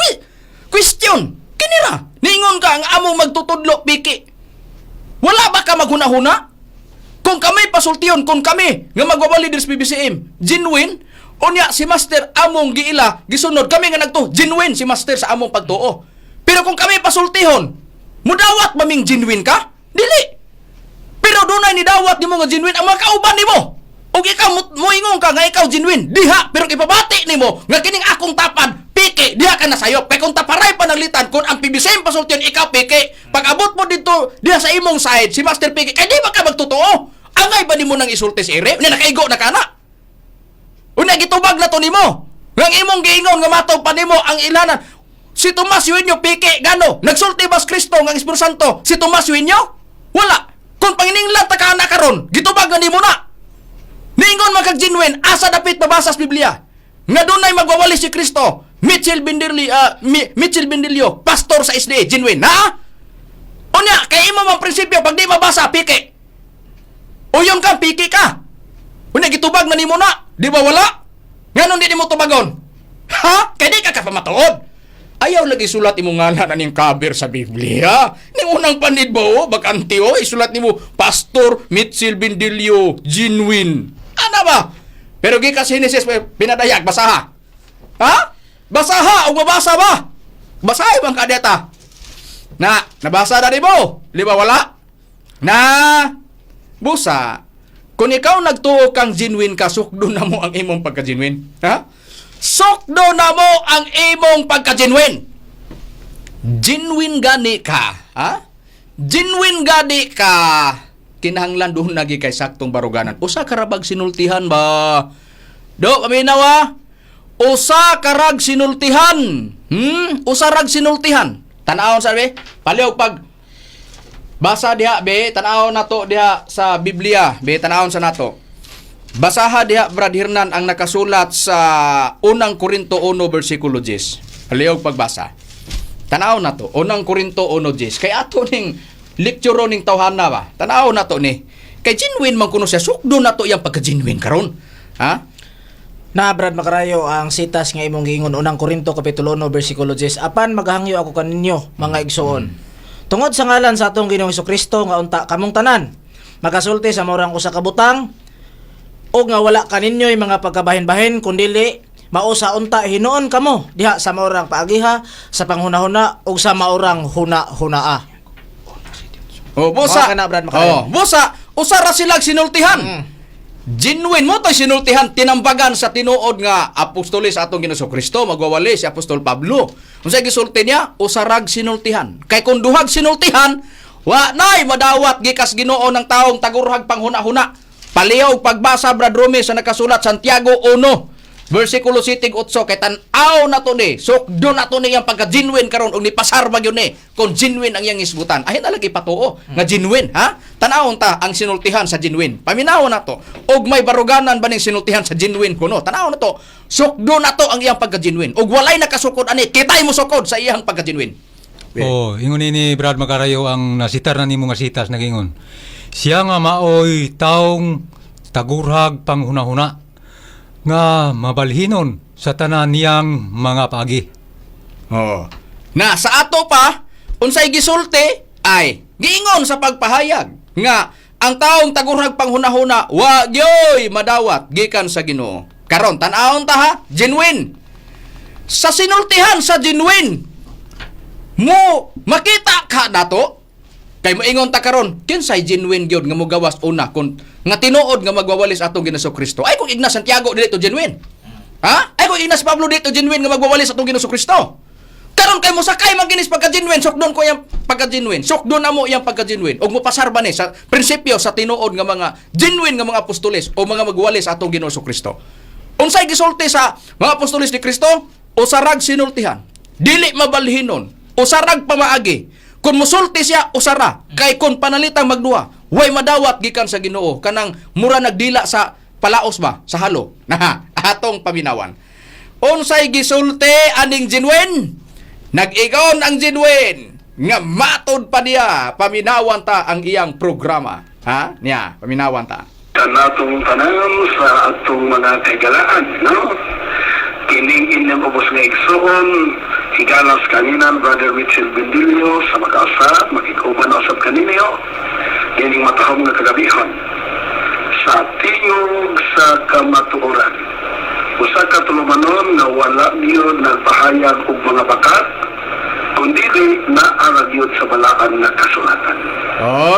Question, kinira, niingon ka ang among magtutudlo piki. Wala ba ka maghuna-huna? Kung kami pasultiyon, kung kami nga magwawali diri sa PBCM, genuine, unya si Master among giila, gisunod kami nga nagto, genuine si Master sa among pagtuo. Pero kung kami pasultihon, mudawat ba ming genuine ka? Dili. Pero dunay ni dawat nimo nga genuine ang mga kauban nimo. Ug ikaw moingon ka nga ikaw genuine diha pero ipabati nimo nga kining akong tapad piki diha ka nasayop kay kung taparay pananglitan kung ang PBCM pasultiyon ikaw piki pag abot mo dito diha sa imong side si Master Piki kay di ba ka magtotoo angay ba nimo nang isulti si ire ni nakaigo na kana. Una gitubag na to nimo. Nga ang imong giingon nga matog pa nimo ang ilanan. Si Tomas Yuenyo piki gano nagsulti bas Kristo nga ang Espiritu Santo si Tomas Yuenyo? Wala. Kung pangininglan ta ka na karon, gitubag na nimo na. Niingon man kag genuine asa dapit mabasa sa Biblia. Nga dunay magwawali si Kristo. Mitchell Bindirli, Mitchell Bindilio, pastor sa SDA, genuine na? Unya, kay imo man prinsipyo pag di mabasa piki. Uyon ka, piki ka. Unya gitubag na nimo na, di ba wala? Nganong di nimo tubagon? Ha? Kay di ka kapamatuod. Ayaw lagi sulat imo ngalan aning cover sa Biblia. Ning unang panid ba o, bakante o, isulat nimo Pastor Mitchell Bindilio, genuine. Ana ba? Pero gikan sa Genesis pinadayag basaha. Ha? Basaha og mabasa ba? Basahi bang kadeta? Na, nabasa na nimo? Di ba wala? Na, busa, kung ikaw nagtuo kang genuine ka, sukdo na mo ang imong pagka-genuine. Ha? Sukdo na mo ang imong pagka-genuine. Genuine gani ka, ha? Genuine gani ka. Kinahanglan doon lagi kay saktong baruganan. Usa karabag sinultihan ba? Do, paminaw ha? Usa karag sinultihan. Usa rag sinultihan. Tan-awon sabi, paliw pag basa diha be, tan-awon nato diha sa Biblia, be tan-awon sa nato. Basaha diha Brad Hernan ang nakasulat sa unang Korinto 1 bersikulo 10. Palihog pagbasa. Tanaw na to, unang Korinto 1:10. Kay ato ning lecture ning tawhana ba? Tanaw na to ni. Kay genuine man kuno siya, sukdo na to iyang pagka-genuine karon. Ha? Na Brad Makarayo ang sitas nga imong giingon unang Korinto kapitulo 1 bersikulo 10 apan maghangyo ako kaninyo mga igsoon. Tungod sa ngalan sa atong Ginoong Kristo nga unta kamong tanan makasulti sa maurang usa ka butang o nga wala kaninyo'y mga pagkabahin-bahin kundili mao sa unta hinuon kamo diha sa maurang paagiha sa panghunahuna ug sa maurang huna-hunaa. Oh, busa. Mao ka na, Brad Makarayo. Oh, busa, usa ra silag sinultihan. Genuine mo to'y sinultihan tinambagan sa tinuod nga apostoles atong Ginoong Kristo magwawali si Apostol Pablo. Unsay gisulti niya? Usarag sinultihan. Kay kung duhag sinultihan, wa nay madawat gikas Ginoo ng taong tagurhag panghuna-huna. Palihaw pagbasa Brad Rome sa nakasulat Santiago 1 versikulo 7 8 kay tan-aw na to ni sukdo na to ni ang pagka genuine karon og nipasar ba gyud ni kung genuine ang iyang isbutan ay na lagi patuo nga genuine ha tan-awon ta ang sinultihan sa genuine paminaw na to og may baruganan ba ning sinultihan sa genuine kuno tan-aw na to sukdo na to ang iyang pagka genuine og walay nakasukod ani kitay mo sukod sa iyang pagka genuine. Oh, ingon ni Brad Makarayo ang nasitar na nimo nga sitas nagingon. Siya nga maoy taong tagurhag panghunahuna nga mabalhinon sa tanan niyang mga paagi. Oo. Na sa ato pa, unsay gisulti ay giingon sa pagpahayag nga ang taong tagurhag panghunahuna wa gyoy madawat gikan sa Ginoo. Karon tan-awon ta ha, genuine. Sa sinultihan sa genuine mo makita ka nato kay moingon ta karon kinsay genuine gyud nga mogawas una kun nga tinuod nga magwawalis atong Ginoong Kristo. Ay kung Ignas Santiago dili to genuine. Ha? Ay kung Ignas Pablo dito genuine nga magwawalis atong Ginoong Kristo. Karon kay mosakay man ginis pagka genuine, sukdon ko yang pagka genuine. Sukdon na mo yang pagka genuine. Og mopasar ba ni sa prinsipyo sa tinuod nga mga genuine nga mga apostoles o mga magwalis atong Ginoong Kristo. Unsay gisulti sa mga apostoles ni Kristo? Usarag sinultihan. Dili mabalhinon. Usarag pamaagi. Kung musulti siya, usara. Kay kung panalitang magduha, way madawat gikan sa Ginoo kanang mura nagdila sa palaos ba sa halo. Na atong paminawan. Unsay gisulti aning genuine? Nag-igon ang genuine nga matod pa niya paminawan ta ang iyang programa. Ha? Niya, paminawan ta. Kanatong tanan sa atong mga kaigalaan, no? Kining inyong ubos nga igsoon, higalas kaninan, Brother Richard Bendilio, sa mag-asa, makikuban usab kaninyo, kining matahom nga kagabihon. Sa tingog sa kamatuoran. Usa ka tulumanon nga wala gyud nagpahayag og mga bakat, kundi naa ra gyud sa balaan nga kasulatan.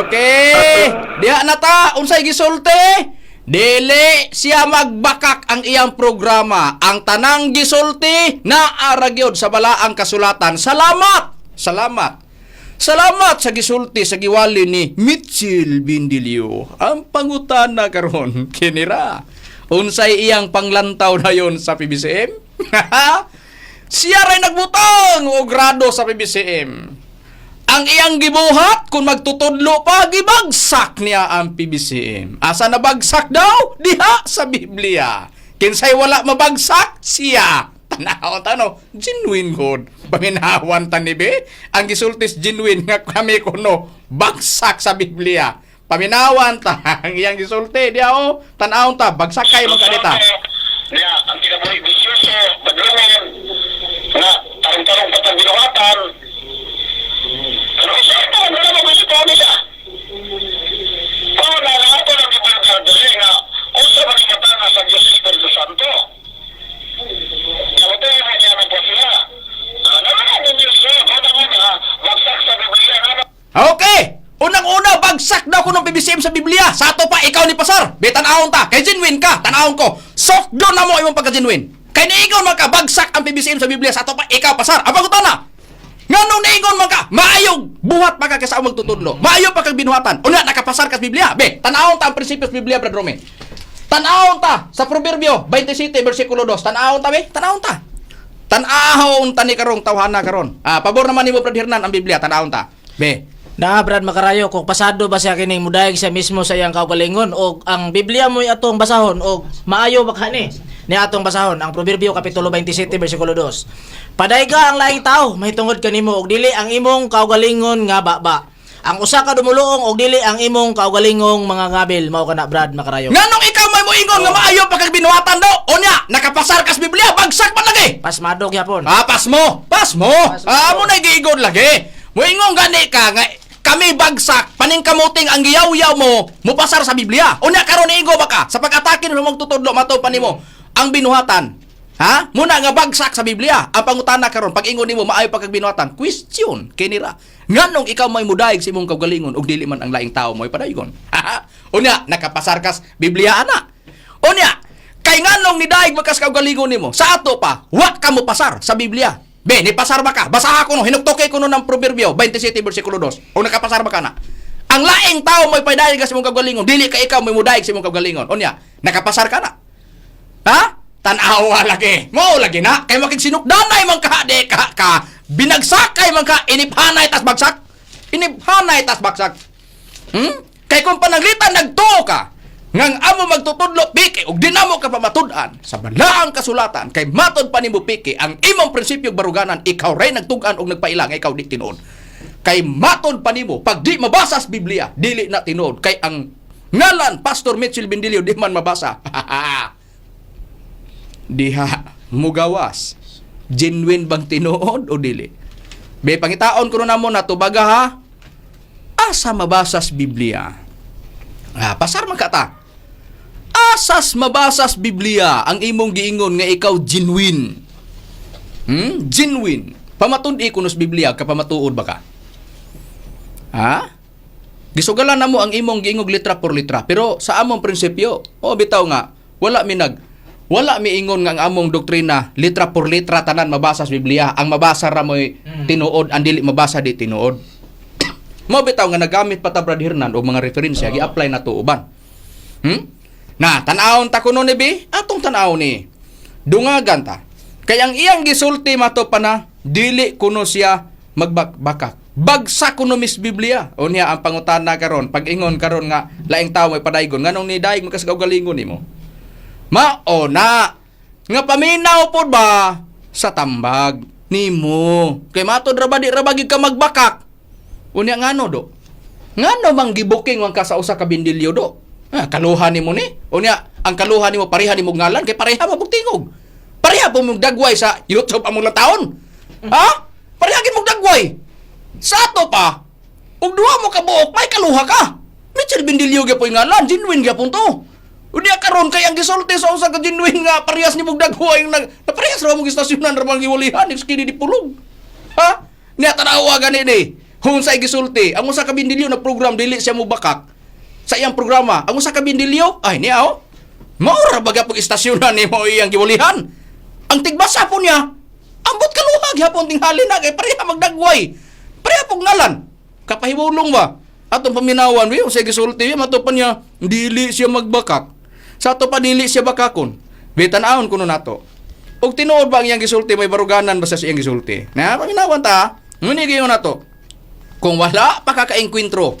Okay. Diha na ta unsay gisulti? Dili siya magbakak ang iyang programa. Ang tanang gisulti naa ra gyud sa balaang kasulatan. Salamat. Salamat. Salamat sa gisulti sa giwali ni Mitchell Bindilio. Ang pangutana karon kinira. Unsay iyang panglantaw na yon sa PBCM? Siya ray nagbutang og grado sa PBCM. Ang iyang gibuhat kung magtutudlo pa gibagsak niya ang PBCM. Asa nabagsak daw? Diha sa Biblia. Kinsay wala mabagsak siya. Tanaw tano, genuine god. Paminawan ta ni be. Ang gisultis genuine nga kami kuno bagsak sa Biblia. Paminawan ta ang iyang gisulti diha oh. Tan-awon ta bagsak kay man kadita. Niya, ang kinabuhi bisyoso, badlungan, nga, tarong-tarong patang binuhatan. Pero isa ito, wala mo gusto nila. Oo, na lahat ng ibang diri nga, usa man ang mata nga sa Diyos Espiritu. Okay. Unang-una, bagsak daw kuno PBCM sa Biblia. Sa ato pa, ikaw ni pasar. Be, tan-awon ta. Kay genuine ka, tan-awon ko. Sokdo na mo imong pagka-genuine. Kay niingon man ka, bagsak ang PBCM sa Biblia. Sa ato pa, ikaw pasar. Ang pangutana, nganong niingon man ka, maayong buhat pa ka kaysa magtutudlo. Maayo pa kag binuhatan. Una, nakapasar ka sa Biblia. Be, tan-awon ta ang prinsipyo sa Biblia, Brad Rome. Tan-awon ta sa Proverbio 27, versikulo 2. Tan-awon ta, be. Tan-awon ta. Tan-awon ta ni karong tawhana karon. Ah, pabor naman nimo, Brad Hernan, ang Biblia. Tan-awon ta. Be. Na Brad Makarayo, kung pasado ba siya kining mudayeg siya mismo sa iyang kaugalingon og ang Biblia mo'y atong basahon og maayo ba ni ni atong basahon ang Proverbio kapitulo 27 bersikulo 2. Padayga ang laing tao mahitungod kanimo og dili ang imong kaugalingon nga baba. Ang usa ka dumuluong og dili ang imong kaugalingong mga ngabil mao kana, Brad Makarayo. Nganong ikaw may moingon nga maayo pa kag binuhatan daw? Unya, nakapasar kas Biblia, bagsak man lagi. Pasmado gyapon. Ah, pas mo. Pas mo. Pas mo. Ah, mo na giigon lagi. Moingon gani ka nga kami bagsak, paningkamuting ang giyaw-yaw mo, mupasar sa Biblia. Unya karon igo ba ka sa pag-atake nimo magtutudlo mato pa nimo ang binuhatan. Ha? Muna nga bagsak sa Biblia. Ang pangutana karon pag ingon nimo maayo pa kag binuhatan, question kinira. Nganong ikaw may mudayeg sa imong kaugalingon ug dili man ang laing tao mo'y padayon. Unya nakapasar kas Biblia ana. Unya, kay nganong nidaig makas kaugalingon nimo? Sa ato pa, wa ka mo pasar sa Biblia. Be, ni pasar ba ka? Basaha ko no, hinuktoke ko no ng Proverbio 27 versikulo 2. O nakapasar ba ka na? Ang laing tao mo'y padaig sa imong kaugalingon, dili ka ikaw mo'y mudaig sa imong kaugalingon. Unya, nakapasar ka na. Ha? Tan-awa lagi. Mo lagi na. Kay makigsinukdanay man ka di ka ka. Binagsakay man ka iniphanay tas bagsak. Iniphanay tas bagsak. Kay kung pananglitan nagtuo ka ngang amo magtutudlo piki ug dinamo ka pamatud-an sa balaang kasulatan kay matod pa nimo piki ang imong prinsipyo baruganan, ikaw ray nagtug-an og nagpaila nga ikaw di tinuod. Kay matod pa nimo pag di mabasa sa Biblia dili na tinuod kay ang ngalan Pastor Mitchell Bendilio di man mabasa. Diha mugawas, genuine bang tinuod o dili? Be, pangitaon ko namo na tubaga ha, asa mabasa sa Biblia? Ah, pasar man ka ta. Asas mabasa sa Biblia ang imong giingon nga ikaw genuine? Genuine. Pamatud-i kuno sa Biblia, kapamatuod ba ka? Ha? Gisugalan na mo ang imong giingog litra por litra. Pero sa among prinsipyo, o bitaw nga, wala mi ingon nga ang among doktrina litra por litra tanan mabasa sa Biblia. Ang mabasa ra mo'y tinuod, ang dili mabasa di tinuod. Mo bitaw nga nagamit pa ta, Brad Hernan, og mga referensya gi-apply na to uban. Na, tan-awon ta kuno ni bi, atong tan-aw ni. Dungagan ta. Kay ang iyang gisulti mato pa na dili kuno siya magbakbakak. Bagsak kuno mis Biblia. Unya ang pangutana karon, pag-ingon karon nga laing tawo may padaygon, nganong ni daig makasagaw galingon nimo? Mao na nga paminaw pod ba sa tambag nimo. Kay matod ra ba di ra ba gid ka magbakak? Unya ngano do? Ngano bang gibuking man ka sa usa ka bindilyo do? Ah, kaluha nimo ni. Unya ang kaluha nimo pareha nimo ngalan kay pareha mo tingog. Pareha po mong dagway sa YouTube among taon. Ha? Pareha gid mong dagway. Sa ato pa, ug duha mo ka buok, may kaluha ka. Mitchell Bindilyo gyapon ngalan, genuine gyapon to. Unya karon kay ang gisulti sa usa ka genuine nga parehas ni mong dagway nag na parehas ra mong istasyonan ra bang giwalihan kini di pulong. Ha? Niya tanawa gani ni. Kung sa gisulti, ang usa ka bindilyo na program dili siya mubakak sa iyang programa. Ang usa ka bindilyo, ay niya oh. Mao ra ba gyapon istasyonan nimo iyang giwalihan? Ang tigbasa po niya, ambot kaluha gyapon tinghali na kay pareha magdagway. Pareha pog ngalan. Kapahiwulong ba? Atong paminawan, wi, unsay gisulti, wi, mato pa niya, dili siya magbakak. Sa ato pa dili siya bakakon. Bi tan-awon kuno nato. Og tinuod ba ang iyang gisulti, may baruganan ba sa iyang gisulti? Na paminawan ta. Nguni gayon nato. Kung wala pa ka kaengkwentro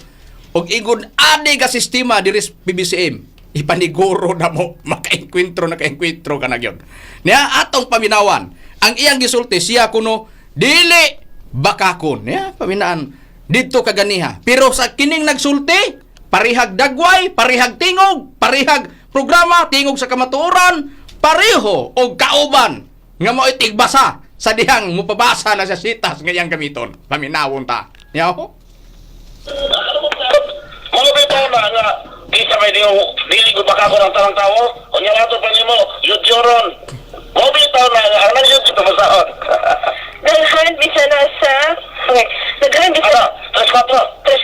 og ingon ani ka sistema diri sa PBCM, ipaniguro na mo makaengkwentro na kaengkwentro ka na gyud. Niya atong paminawan, ang iyang gisulti siya kuno dili bakakon. Niya paminaan didto kaganiha. Pero sa kining nagsulti, parihag dagway, parihag tingog, parihag programa, tingog sa kamatuoran, pareho og kauban nga mo'y tigbasa sa dihang mupabasa na sa sitas nga iyang gamiton. Paminawon ta. Yaw? Mga bitaw na nga, di sa may diyo, dili ko baka ko ng tanang tao, unya nato pa nimo, yudyoron. Mga bitaw na nga, ang nang yudyo tumasahon. Daghan bisa na sa okay. Daghan bisa Ano, 3-4.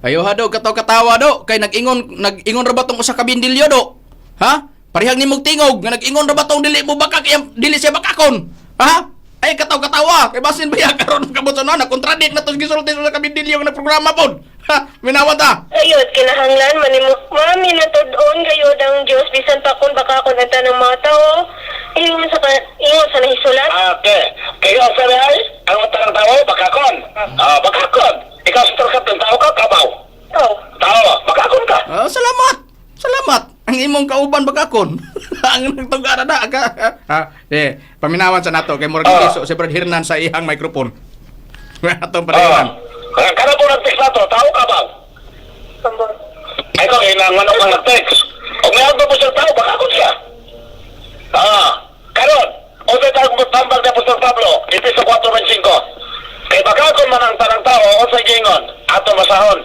Ayo ha do kataw-katawa do kay nag-ingon nag-ingon ra ba tong usa ka bindilyo do? Ha? Parehag nimog tingog nga nag-ingon ra ba tong dili mo bakak iyang dili siya bakakon? Ha? Ay kataw-katawa kay basin ba ya karon kabot na contradict na tong gisulti sa usa ka bindilyo nga nagprograma pod. Ha? Minawa ta. Ayod, kinahanglan manimo mami natud-on gayud ang Dios bisan pa kun baka kun ang tanang mga tao. Ingon sa ingon sa nahisulat. Okay. Kayo ang sabi ay, ang tanang tao, bakakon. Ah, bakakon. Ikaw sa Captain, tao ka, kabaw. Oh. Tao, bakakon ka. Ah, salamat. Salamat. Ang imong kauban bakakon. Ang nagtugara na ka. Ha? Eh, paminawan sa nato kay murag Ah. iso si Brad Hernan sa iyang microphone. Atong padayonan. Ah, kana po nag-text na to, tao kabaw. Ambot. Ay, ko, kailangan ako nag-text. O may po siya tao, bakakon siya. Ah, karon, o sa tawag mo tambag na Apostol Pablo, Efeso 4:25. Kay bakakon man ang tanang tao, o sa gingon, ato masahon.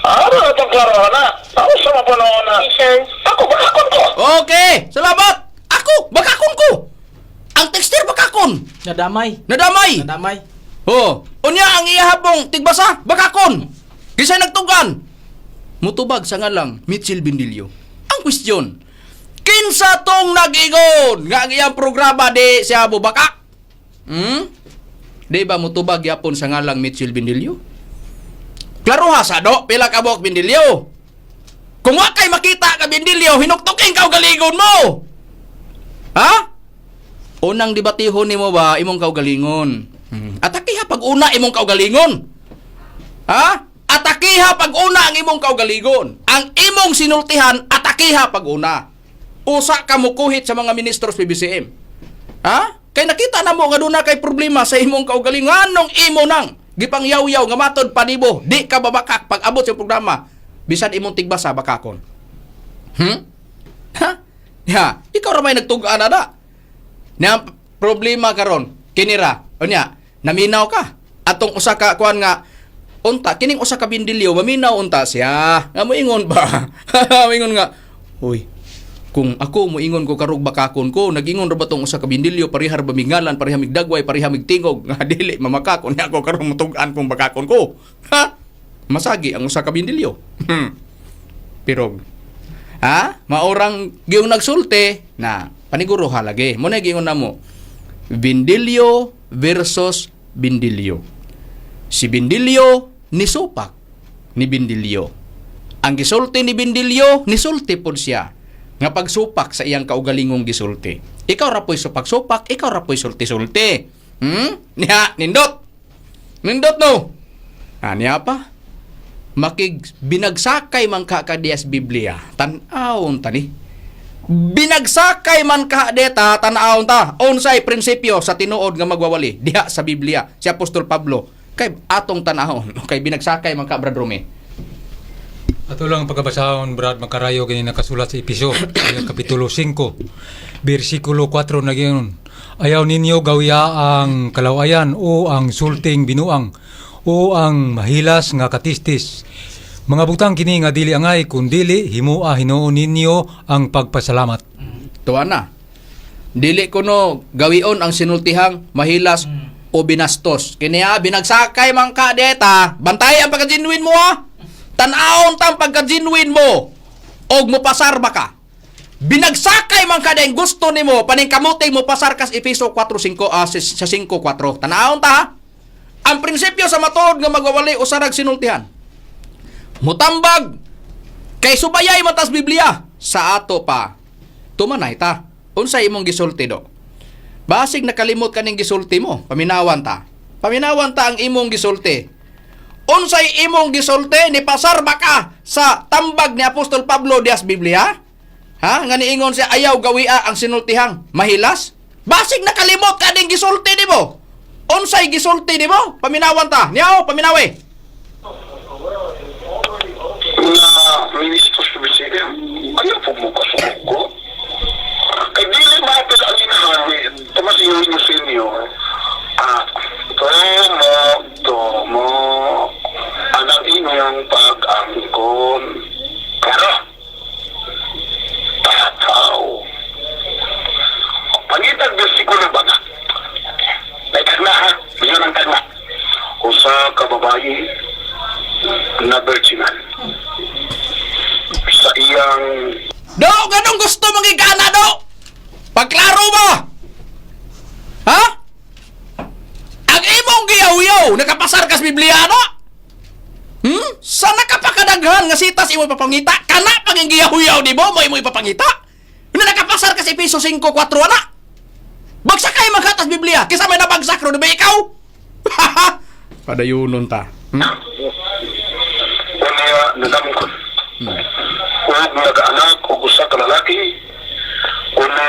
Ah, ano itong klaro na? Tao sa mapuno na. Ephesians. Ako, bakakon ko. Okay, salamat. Ako, bakakon ko. Ang texter bakakon. Nadamay. Nadamay. Nadamay. Oh, unya ang iyahabong tigbasa bakakon. Kisay nagtugan. Mutubag sa ngalang Mitchell Bindilyo. Ang question, kinsa tong nag-ingon nga ang iyang programa di siya bubaka? Hmm? Di ba mutubag yapon sa ngalang Mitchell Bindilyo? Klaro ha sa do, pila ka buok Bindilyo. Kung wa kay makita ka Bindilyo, hinuktukin ka og galigon mo. Ha? Unang debatihon nimo ba imong kaugalingon? Atakiha pag una imong kaugalingon. Ha? Atakiha pag una ang imong kaugalingon. Ang imong sinultihan, atakiha pag una. Usa ka mukuhit sa mga ministros PBCM. Ha? Kay nakita na mo nga duna kay problema sa imong kaugalingon. Anong imo nang gipangyaw-yaw nga matod panibo, di ka babakak pag abot sa programa. Bisan imong tigbasa bakakon. Ha? Ya, ikaw ra may nagtug-an ana. Na problema karon kinira unya naminaw ka atong usa ka kuan nga unta kining usa ka bindilyo maminaw unta siya nga moingon ba moingon nga uy kung ako moingon ko karog bakakon ko nagingon ra ba tong usa ka bindilyo parehar ba mingalan pareha migdagway pareha migtingog nga dili mamakakon niya ako karon mutug-an kung bakakon ko ha masagi ang usa ka bindilyo. Pirog. Ha? Maorang giyong nagsulte na paniguro halagi. Muna giingon na mo. Bindilyo versus Bindilyo. Si Bindilyo ni supak ni Bindilyo. Ang gisulti ni Bindilyo nisulti pod siya nga pagsupak sa iyang kaugalingong gisulti. Ikaw ra po'y supak-supak, ikaw ra po'y sulti-sulti. Niya, nindot. Nindot no. Ah, niya pa makig binagsakay man ka kadiyas Biblia tan-awon ta ni binagsakay man ka deta tan-awon ta unsay prinsipyo sa tinuod nga magwawali diha sa Biblia si Apostol Pablo kay atong tan-awon kay binagsakay man ka Brad Rome. Ato lang ang pagkabasahon, Brad, makarayo kini nakasulat sa Episo, ang Kapitulo 5, versikulo 4 na giyon. Ayaw ninyo gawia ang kalawayan o ang sulting binuang o ang mahilas nga katistis. Mga butang kini nga dili angay kundili himua hinuon ninyo ang pagpasalamat. Tuwa na. Dili kuno gawion ang sinultihang mahilas o binastos. Kini ha, binagsakay man ka deta, bantay ang pagka-genuine mo ha. Tan-awon ta ang pagka-genuine mo. Og mopasar ba ka? Binagsakay man ka dahil gusto nimo paningkamuti mo pasar kas Efeso 4:5 sa 5:4. Tan-awon ta ha. Ang prinsipyo sa matuod nga magwawali usarag sinultihan. Mutambag kay subayay matas Biblia sa ato pa. Tumanay ta. Unsay imong gisulti do? Basig nakalimot kaning gisulti mo, paminawan ta. Paminawan ta ang imong gisulti. Unsay imong gisulti ni pasar ba ka sa tambag ni Apostol Pablo dias Biblia? Ha? Nga niingon siya ayaw gawia ang sinultihang mahilas? Basig nakalimot kaning gisulti nimo. Unsay gisulti nimo? Paminawan ta. Niyaw, paminawi. Na ministro sa BCM, ayaw po mo kasuko. Kay dili maapil ang inahawi, tumasingon mo sa inyo, ah, tomo, tomo, anang inyong pag-angkon. Pero, tataw. Pangitag bersikulo ba na? May tagna ha, yun ang tagna. Usa ka babae, na virginal sa iyang Do, ganong gusto mong igana do? Pagklaro ba? Ha? Ang imong giyaw-yaw, nakapasar kas Biblia no? Sa nakapakadaghan nga sitas imo ipapangita, kana pang iyang giyaw-yaw di mo, mo imo ipapangita? Na nakapasar kas Efeso 5:4 ana. Bagsak kay maghatas Biblia, kaysa may nabagsak ro di ba ikaw? Padayunon ta. Unya nadamkon. Ug nagaanak og usa ka lalaki. Unya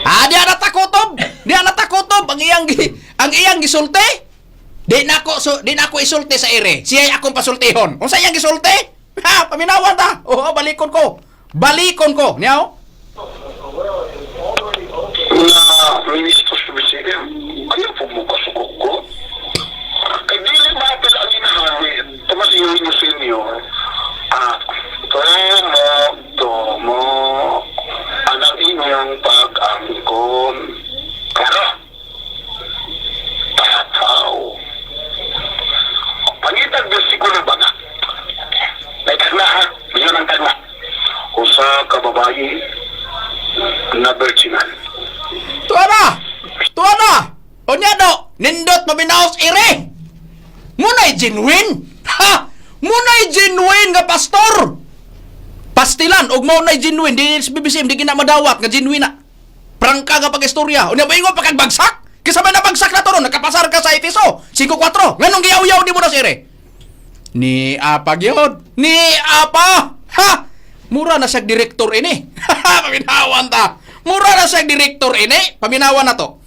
Ah, di ana takutob. Di ana takutob ang iyang gisulti. Di na ako isulti sa ere. Siya'y akong pasultihon. Unsa iyang gisulti? Ha, paminawan ta. Oo, balikon ko. Balikon ko. Niyaw? Na ministro sa BCM, ayaw po mo kasugok ko. Kay dili maapil ang inahawi, Tomas Eugenio Senior, ah, tomo, tomo, anang inyong pag-angkon. Klaro? Tataw. Pangitag bersikulo ba nga? May tagna ha? Bisan ang tagna. Usa ka babayi na virginal. Tuwa na! Tuwa na! Unya do, nindot maminaos ere! Muna'y genuine! Ha! Muna'y genuine nga pastor! Pastilan, og mao na'y genuine, di sa BBCM, di gina madawat nga genuine na. Prangka nga pag-istorya. Unya ba ingon pagkagbagsak? Kisa may nabagsak na to ron, nakapasar ka sa Efeso, 5-4. Nganong giyaw-yaw di mo na sire? Ni apa gyud? Ni apa? Ha! Mura na siyang direktor ini. Paminawan ta. Mura na siyang direktor ini. Paminawan na to.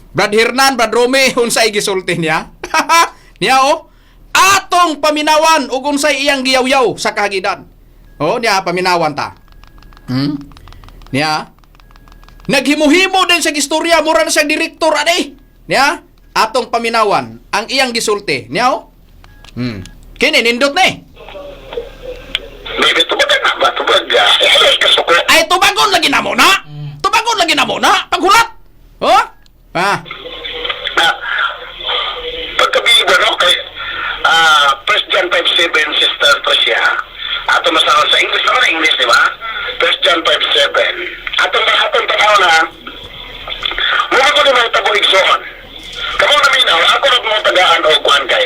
Brad Hernan, Brad Rome, unsay gisulti niya? Niya oh. Atong paminawan ug unsay iyang giyaw-yaw sa kahagidan. Oh, niya paminawan ta. Niya. Naghimuhimo din sa istorya, mura na siyang direktor ani. Niya, atong paminawan ang iyang gisulti. Niya oh. Kini nindot ni. Maybe tubagan na ba? Tubag. Eh, kasuko. Ay tubagon lagi na mo na. Tubagon lagi na mo na. Paghulat. Oh? Ah. Na, pagkabigo, no? Kay, 1 John 5:7, Sister Tricia. Ato masaon sa English naman, English, di ba? 1 John 5:7. Atong atong tanaw na, mukha ko naman tabo igsoon. Kamo na minaw, ako na mo tagaan o kuan kay.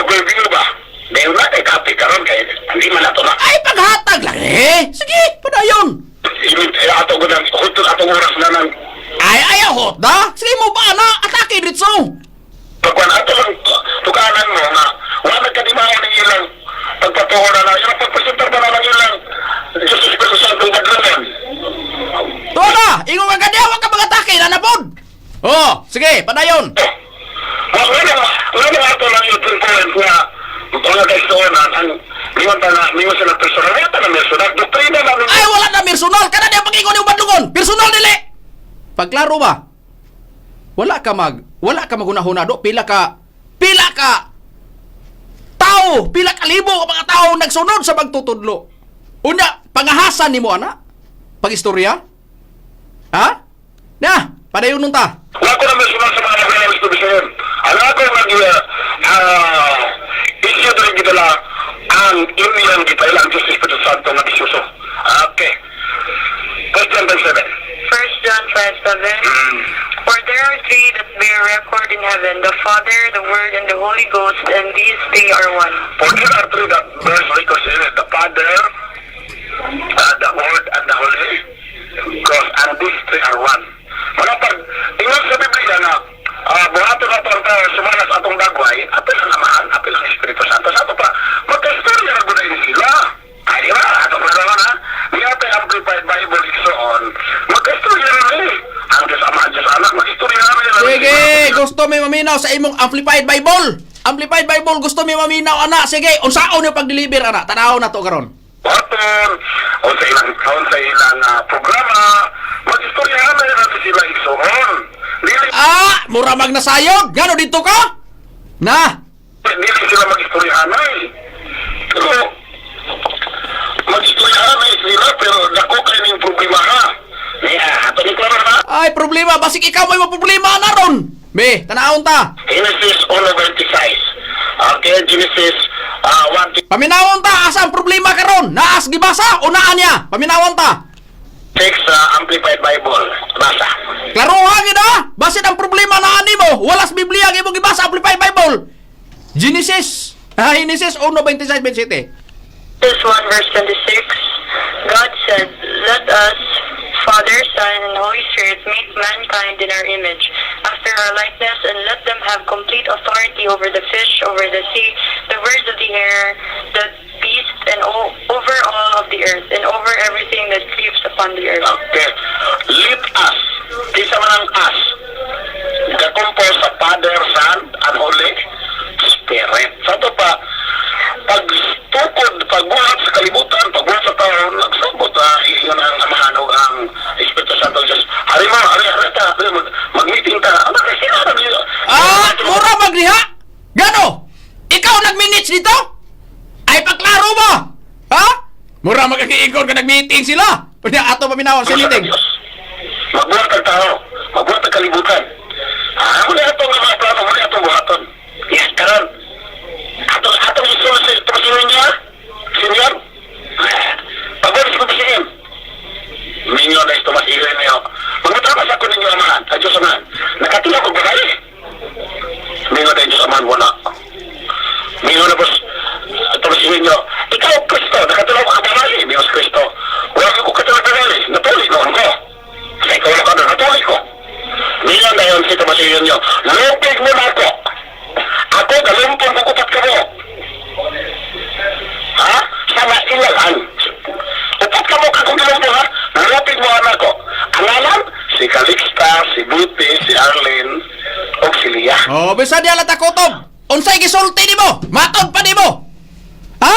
Overview ba? Dahil na kay topic karon kay hindi man nato na. Ay paghatag lang eh. Sige, padayon. Eh, ato ko nang atong oras na nang Ay ayaw hot da. Sige mo ba na atake diretso. Pagkuan ato lang tukanan mo nga wala nagkadimahan ng ilang pagpatuo na lang ilang pagpresentar ba na lang ilang Jesus Espiritu Santo Badlanan. Tuwa na, ingon ka kaniya wa ka mag-atake na napod. Oh, sige, padayon. Wala na wala na ato lang yung pinpoint nga wala kay sonan ang liwan ta na mingon sila personal wala ta na personal doktrina na ninyo. Ay wala na personal kana diya pag-ingon ni Badlungon. Personal dili. Pagklaro ba? Wala ka maghunahuna do pila ka tao, pila ka libo ka mga tao nagsunod sa pagtutudlo. Unya, pangahasan nimo ana? Pag-istorya? Ha? Na, padayon nun ta. Wala ko na personal sa mga naglalas to Bisayan. Ang ako nag issue din gidala ang inyang gipailang ang Diyos Espiritu Santo nga gisuso. Okay. Question 7. 1 John 5:7. For there are three that bear record in heaven, the Father, the Word, and the Holy Ghost, and these three are one. For there are three that bears record in it, the Father, the Word, and the Holy Ghost, and these three are one. Mga pag, ingon sa Biblia na, buhaton na ang tao, sumala sa atong dagway, apil ang Amahan, apil ang Espiritu Santo. Sa ato pa, magka-istorya na gud sila. Ay, di ba? Atong nalaman, ha? Di ate Amplified Bible igsoon, magka-istorya na rin. Ang Diyos Ama, Diyos Anak, mag-istorya na rin. Sige, gusto may maminaw sa imong Amplified Bible. Amplified Bible, gusto may maminaw ana. Sige, unsaon yung pag-deliver ana? Tanaw na to karon. Buhaton, o sa ilang programa, mag-istorya na rin sila igsoon. Dili Ah, mura magnasayod. Ngano dito ka? Na, Dili sila mag-istoryahanay. Pero, mag-istoryahanay sila, pero dako kayo ning problema ha. Niya, ato ni klaro na. Ay, problema. Basig ikaw may maproblema na ron. Be, tanawon ta. Genesis 1:26. Okay, Genesis 1 Paminawon ta asa ang problema karon? Naas gibasa o naa niya? Paminawon ta. 6 sa Amplified Bible. Basa. Klaroha gid ah. Basin ang problema naa nimo, wala sa Biblia ang imong gibasa Amplified Bible. Genesis. Ah, Genesis 1:26-27. This 1 verse 26, God said, "Let us, Father, Son, and Holy Spirit, make mankind in our image, after our likeness, and let them have complete authority over the fish, over the sea, the birds of the air, the beasts, and over all of the earth, and over everything that creeps upon the earth." Okay. Let us. Kinsa man ang us? Gakompose sa Father, Son, and Holy Spirit. Sa ato pa, pagtukod, pagbuhat sa kalibutan, pagbuhat sa tao, nagsabot, yun ang Amahan o ang Espiritu Santo Diyos. Hari mo, hari, hari ta, hari mo, mag-meeting ta. Ano kasi sila? Ah, mura magdiha. Gano? Ikaw nag-minutes dito? Ay paklaro ba? Ha? Mura magkakiingon ka nag-meeting sila. Pwede ato paminawon sa meeting. Diyos. Magbuhat ang tao, magbuhat ang kalibutan. Ah, muna atong mga plano, muna atong buhaton. Yes, karon. Atong isul sa itong niya, senyor. Pagbuhat sa pagsiin. Minyo na ito mas iloy niyo. Magmatrapas ako ninyo amahan, sa Diyos amahan. Nakatila ko babae. Minyo na Diyos amahan, wala. Minyo na boss, tumasin niyo. Ikaw, Kristo, nakatulaw ka babae. Minyo sa Kristo. Wala ko katulad babae. Natuli noon ko. Sa ikaw na ka na, natuli ko. Minyo na yun si tumasin niyo. Lupig mo na ako. Ako, galumpong kukupat ka mo. Ha? Sa mailalan. Upat ka mo kakong galumpong ha? Lupig mo anak ko. Ang alam, si Calixta, si Buti, si Arlene, o si Lia. Oh, bisa di alata kutob. Unsay gisulti nimo? Matod pa nimo. Ha?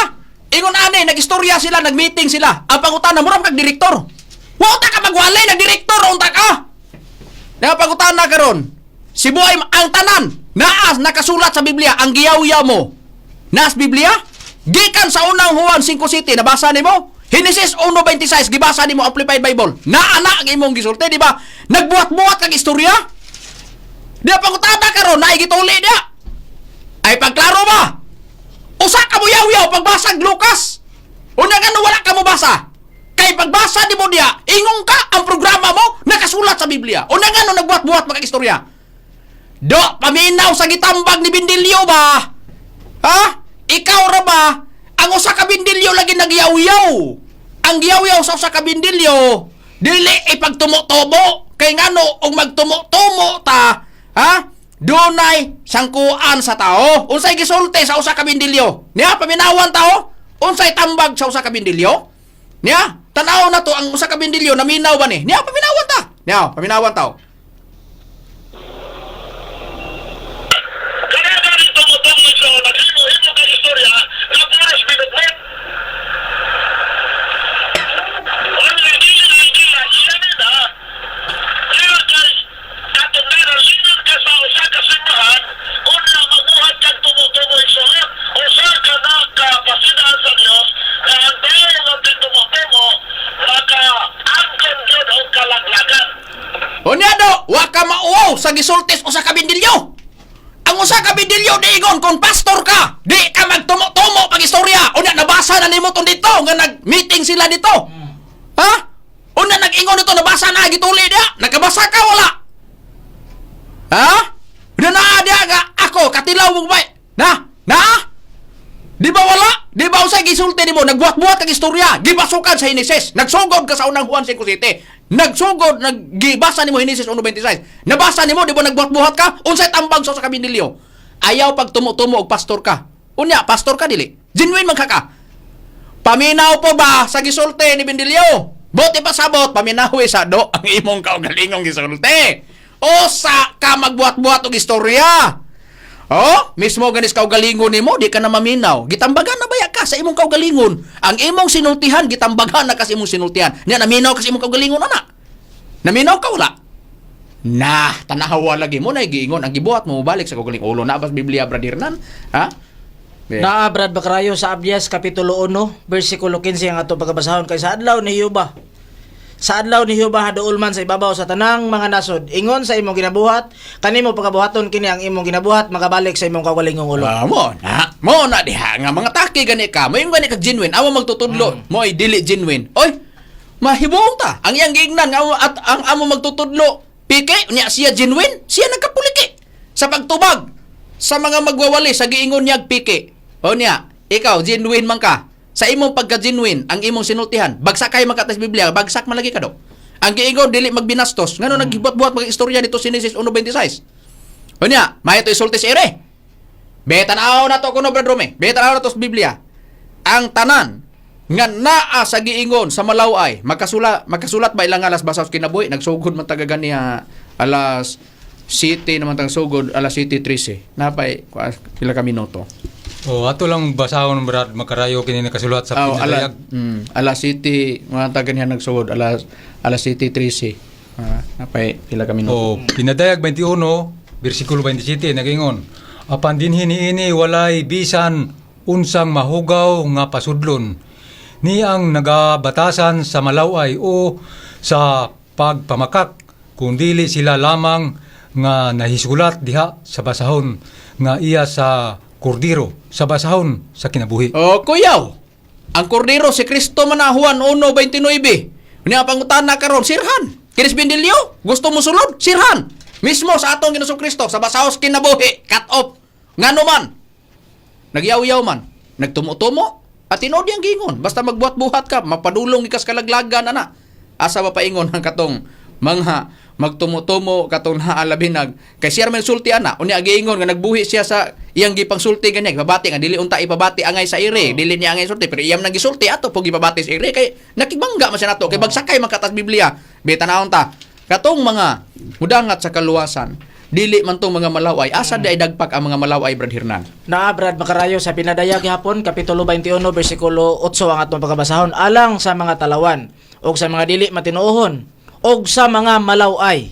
Ingon ani nag-istorya sila, nag-meeting sila. Ang pangutana mura kag direktor. Wa unta ka magwalay nag direktor unta ka. Na pangutana karon. Si buhay ang tanan naas nakasulat sa Biblia ang giyaw-yaw mo. Naas Biblia? Gikan sa unang Juan 5:7 nabasa nimo? Genesis 1:26 gibasa nimo Amplified Bible. Naa na ang imong gisulti, di ba? Nagbuhat-buhat kag istorya? Di ba pangutana karon na gituli niya? Ay pagklaro ba? Usa ka mo yaw-yaw pagbasag Lucas. Una nga wala ka mo basa. Kay pagbasa nimo niya, ingong ka ang programa mo nakasulat sa Biblia. Una nga nagbuhat-buhat makag-istorya. Do, paminaw sa gitambag ni Bindilyo ba? Ha? Ikaw ra ba? Ang usa ka bindilyo lagi nagyaw-yaw. Ang giyaw-yaw sa usa ka bindilyo, dili ipagtumo-tumo. Kay ngano og magtumo-tumo ta, ha? Dunay sangkuan sa tao. Unsay gisulti sa usa ka bindilyo? Niya paminawan tao? Unsay tambag sa usa ka bindilyo? Niya, tan-aw na to ang usa ka bindilyo naminaw ba ni? Niya paminawan ta. Niya, paminawan tao. Kaya galing tumutungod sa naghimo-himo kang istorya na puros binutbut. Only dili na ikila, iyanin na. Kaya kay katundaran, sinod ka sa usa ka simbahan, una magbuhat kang tumutuboy sa usa ka na kapasidaan sa Dios na ang tao nga tumutubo makaangkon gyud og kalaglagan. Unya do, wa ka mauwaw sa gisultis usa ka bindilyo. Ang usa ka bindilyo diingon kung pastor ka, di ka magtumo-tumo pag istorya. Unya nabasa na nimo tong dito nga nag-meeting sila dito. Ha? Unya nag-ingon dito nabasa na gituli dia. Nakabasa ka wala? Ha? Unya naa dia nga ako katilaw mo ba? Na? Na? Di ba wala? Di ba usay gisulti nimo nagbuhat-buhat ang istorya, gibasukan sa Henesis. Nagsugod ka sa unang Juan 5:7. Nagsugod naggibasa nimo Henesis 1:26. Nabasa nimo di ba nagbuhat-buhat ka? Unsay tambag sa usa ka bindilyo? Ayaw pag tumo-tumo og pastor ka. Unya pastor ka dili. Genuine man ka ka. Paminaw po ba sa gisulti ni Bindilyo? Buti pa sabot, paminaw sa do ang imong kaugalingong gisulti. Usa ka magbuhat-buhat og istorya. Oh, mismo ganis kaugalingon nimo, di ka na maminaw. Gitambagan na baya ka sa imong kaugalingon. Ang imong sinultihan, gitambagan na ka sa imong sinultihan. Nya naminaw ka sa imong kaugalingon ana. Naminaw ka wala? Nah, tanawa lagi mo na giingon ang gibuhat mo balik sa kaugalingon. Ulo na ba sa Biblia, Brother Hernan? Ha? Be. Naa Brad Bakrayo sa Abdias kapitulo 1 bersikulo 15 ang ato pagkabasahon kay sa adlaw ni Yuba. Sa adlaw ni Jehova haduol man sa ibabaw sa tanang mga nasod. Ingon sa imong ginabuhat, kanimo pagabuhaton kini ang imong ginabuhat makabalik sa imong kaugalingong ulo. Ah, mo na. Mo na diha nga mga taki gani ka. Mo yung gani kag genuine. Awa magtutudlo. Mo ay dili genuine. Oy, mahibuong ta. Ang iyang giingnan nga at ang amo magtutudlo. Pike nya siya genuine, siya nagkapuliki sa pagtubag sa mga magwawali sa giingon niyag pike. O niya, ikaw genuine man ka. Sa imong pagka-genuine, ang imong sinultihan, bagsak kay makatas Biblia, bagsak man lagi ka do. Ang giingon dili magbinastos, ngano naghibuat-buhat mga istorya nito sa Genesis 1:26. O niya, may ito isulti sa ere. Betanaw na to kuno Brad Rome. Betanaw na to sa Biblia. Ang tanan nga naa sa giingon sa Malaway, makasulat ba ilang alas basaw sa kinabuhi? Nagsugod man taga ganiya alas City naman tang sugod alas 7:13. Napay pila ka minuto. O ato lang basahon Brad Makarayo kini nakasulat sa Oh, ala pinadayag. alas City mga taga ganiya nagsugod alas alas 7:13. Ah, napay pila ka minuto. O Pinadayag 21 bersikulo 27 nagingon. Apan dinhi niini walay bisan unsang mahugaw nga pasudlon ni ang nagabatasan sa malaway o sa pagpamakak kundili sila lamang nga nahisulat diha sa basahon nga iya sa kordiro sa basahon sa kinabuhi. O, kuyaw. Ang kordero si Kristo man na Juan 1:29. Unya pangutana karon sirhan. Kinis Bendilio, gusto mo sulod? Sirhan. Mismo sa atong Ginoong Kristo sa basahos kinabuhi, cut off. Ngano man? Nagyaw-yaw man, nagtumo-tumo, at tinuod yang gingon. Basta magbuhat-buhat ka, mapadulong ikas kalaglagan ana. Asa ba paingon ang katong mga magtumo-tumo katong naalabinag kay siya man sulti ana unya giingon nga nagbuhi siya sa iyang gipangsulti ganya gipabati nga dili unta ipabati angay sa ire, dili niya angay sulti pero iyam nang gisulti ato pug gipabati sa ire kay nakigbangga man siya nato kay bagsakay man katas Biblia. Betanawon ta katong mga mudangat sa kaluwasan, dili man tong mga malaway. Asa di ay dagpak ang mga malaway, Brad Hernan? Naa Brad Makarayo sa pinadayag gihapon kapitulo 21 bersikulo 8 ang atong pagkabasahon alang sa mga talawan ug sa mga dili matinuohon ug sa mga malaway,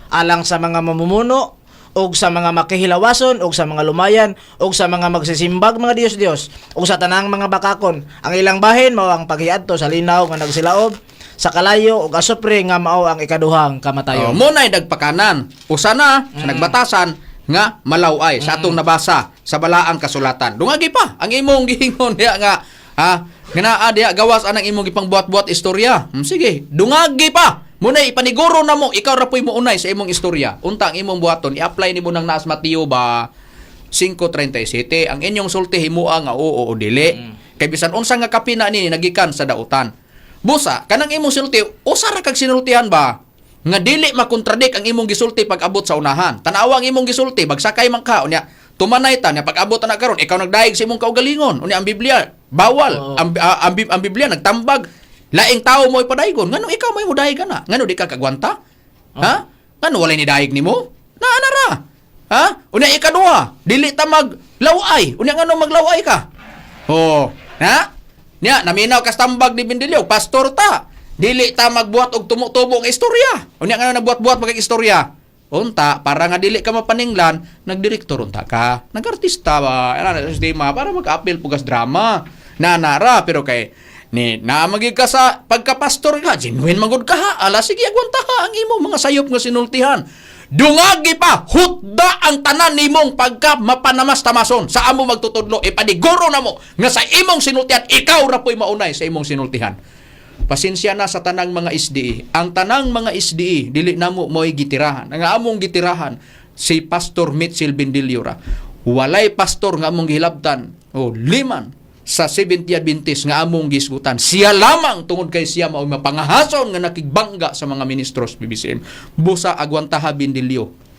alang sa mga mamumuno ug sa mga makihilawason ug sa mga lumayan ug sa mga magsisimbag mga Dios-Dios ug sa tanang mga bakakon. Ang ilang bahin mao ang paghiadto sa linaw nga nagsilaob sa kalayo ug asupre nga mao ang ikaduhang Oh, kamatayon. mo na'y dagpakanan. Usa na sa nagbatasan nga malaway sa atong nabasa sa balaang kasulatan. Dungagi pa ang imong giingon diha nga ha nga naa diha gawas anang imong gipangbuhat-buhat istorya. Sige, dungagi pa. Munay ipaniguro na mo ikaw ra po'y mounay sa imong istorya. Unta ang imong buhaton i-apply nimo nang naas Mateo ba 5:37 ang inyong sulti himua nga oo o dili. Kay bisan unsa nga kapina nini nagikan sa dautan. Busa kanang imong sulti usa ra kag sinultihan ba nga dili makontradik ang imong gisulti pag abot sa unahan. Tanawa ang imong gisulti bagsakay man ka unya tumanay ta nya pag abot na karon ikaw nagdayeg sa imong kaugalingon unya ang Biblia bawal ang Biblia nagtambag laing tao mo ipadaygon ngano ikaw may mudayeg ka na ngano di ka kagwanta ha ngano walay nidayeg nimo naa na ra. Ha? Unya ikaduha, dili ta maglaway. Unya ngano maglaway ka? Oh, ha? Nya naminaw kas tambag ni Bindilyo, pastor ta. Dili ta magbuhat og tumutubo ang istorya. Unya ngano nagbuhat-buhat magig istorya? Unta, para nga dili ka mapaninglan, nagdirektor unta ka. Nagartista ba? Ana na sistema para mag-appeal pugas drama. Nanara pero kay ni naamagig ka sa pagkapastor ka, genuine magud ka ha. Ala sige agwanta ha ang imo mga sayop nga sinultihan. Dungagi pa, hutda ang tanan nimong pagka mapanamas tamason sa amo magtutudlo, ipaniguro na mo nga sa imong sinultihan, ikaw ra po'y maunay sa imong sinultihan. Pasensya na sa tanang mga SDE. Ang tanang mga SDE, dili namo mo'y gitirahan. Ang among gitirahan, si Pastor Mitchell Bendilio ra. Walay pastor nga among gihilabtan, o liman sa 70 Adventist nga among gisgutan. Siya lamang tungod kay siya mao'y mapangahason nga nakigbangga sa mga ministros PBCM. Busa agwantaha Bendilio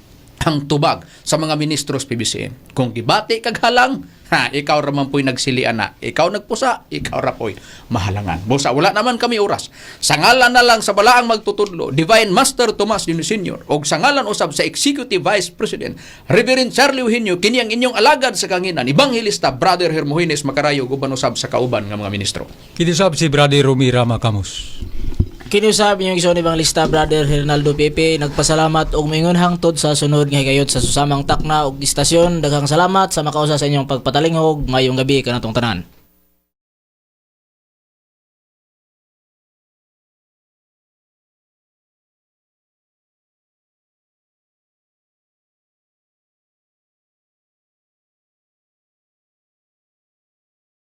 ang tubag sa mga ministros PBCM. Kung gibati kag halang, ha, ikaw ra man po'y nagsilian na. Ikaw nagpusa, ikaw ra po'y mahalangan. Busa, wala naman kami oras. Sa ngalan na lang sa balaang magtutudlo, Divine Master Tomas Dino Sr. og sa ngalan usab sa Executive Vice President, Reverend Charlie Eugenio, kini ang inyong alagad sa kanginan, Evangelista Brother Hermogenes Macarayo, guban usab sa kauban nga mga ministro. Kini usab si Brother Rumi Rama Camus. Kiniusab inyong igsoon Evangelista Brother Hernaldo Pepe nagpasalamat og moingon hangtod sa sunod nga higayot sa susamang takna og istasyon. Daghang salamat sa makausa sa inyong pagpatalinghog. Maayong gabi kanatong tanan.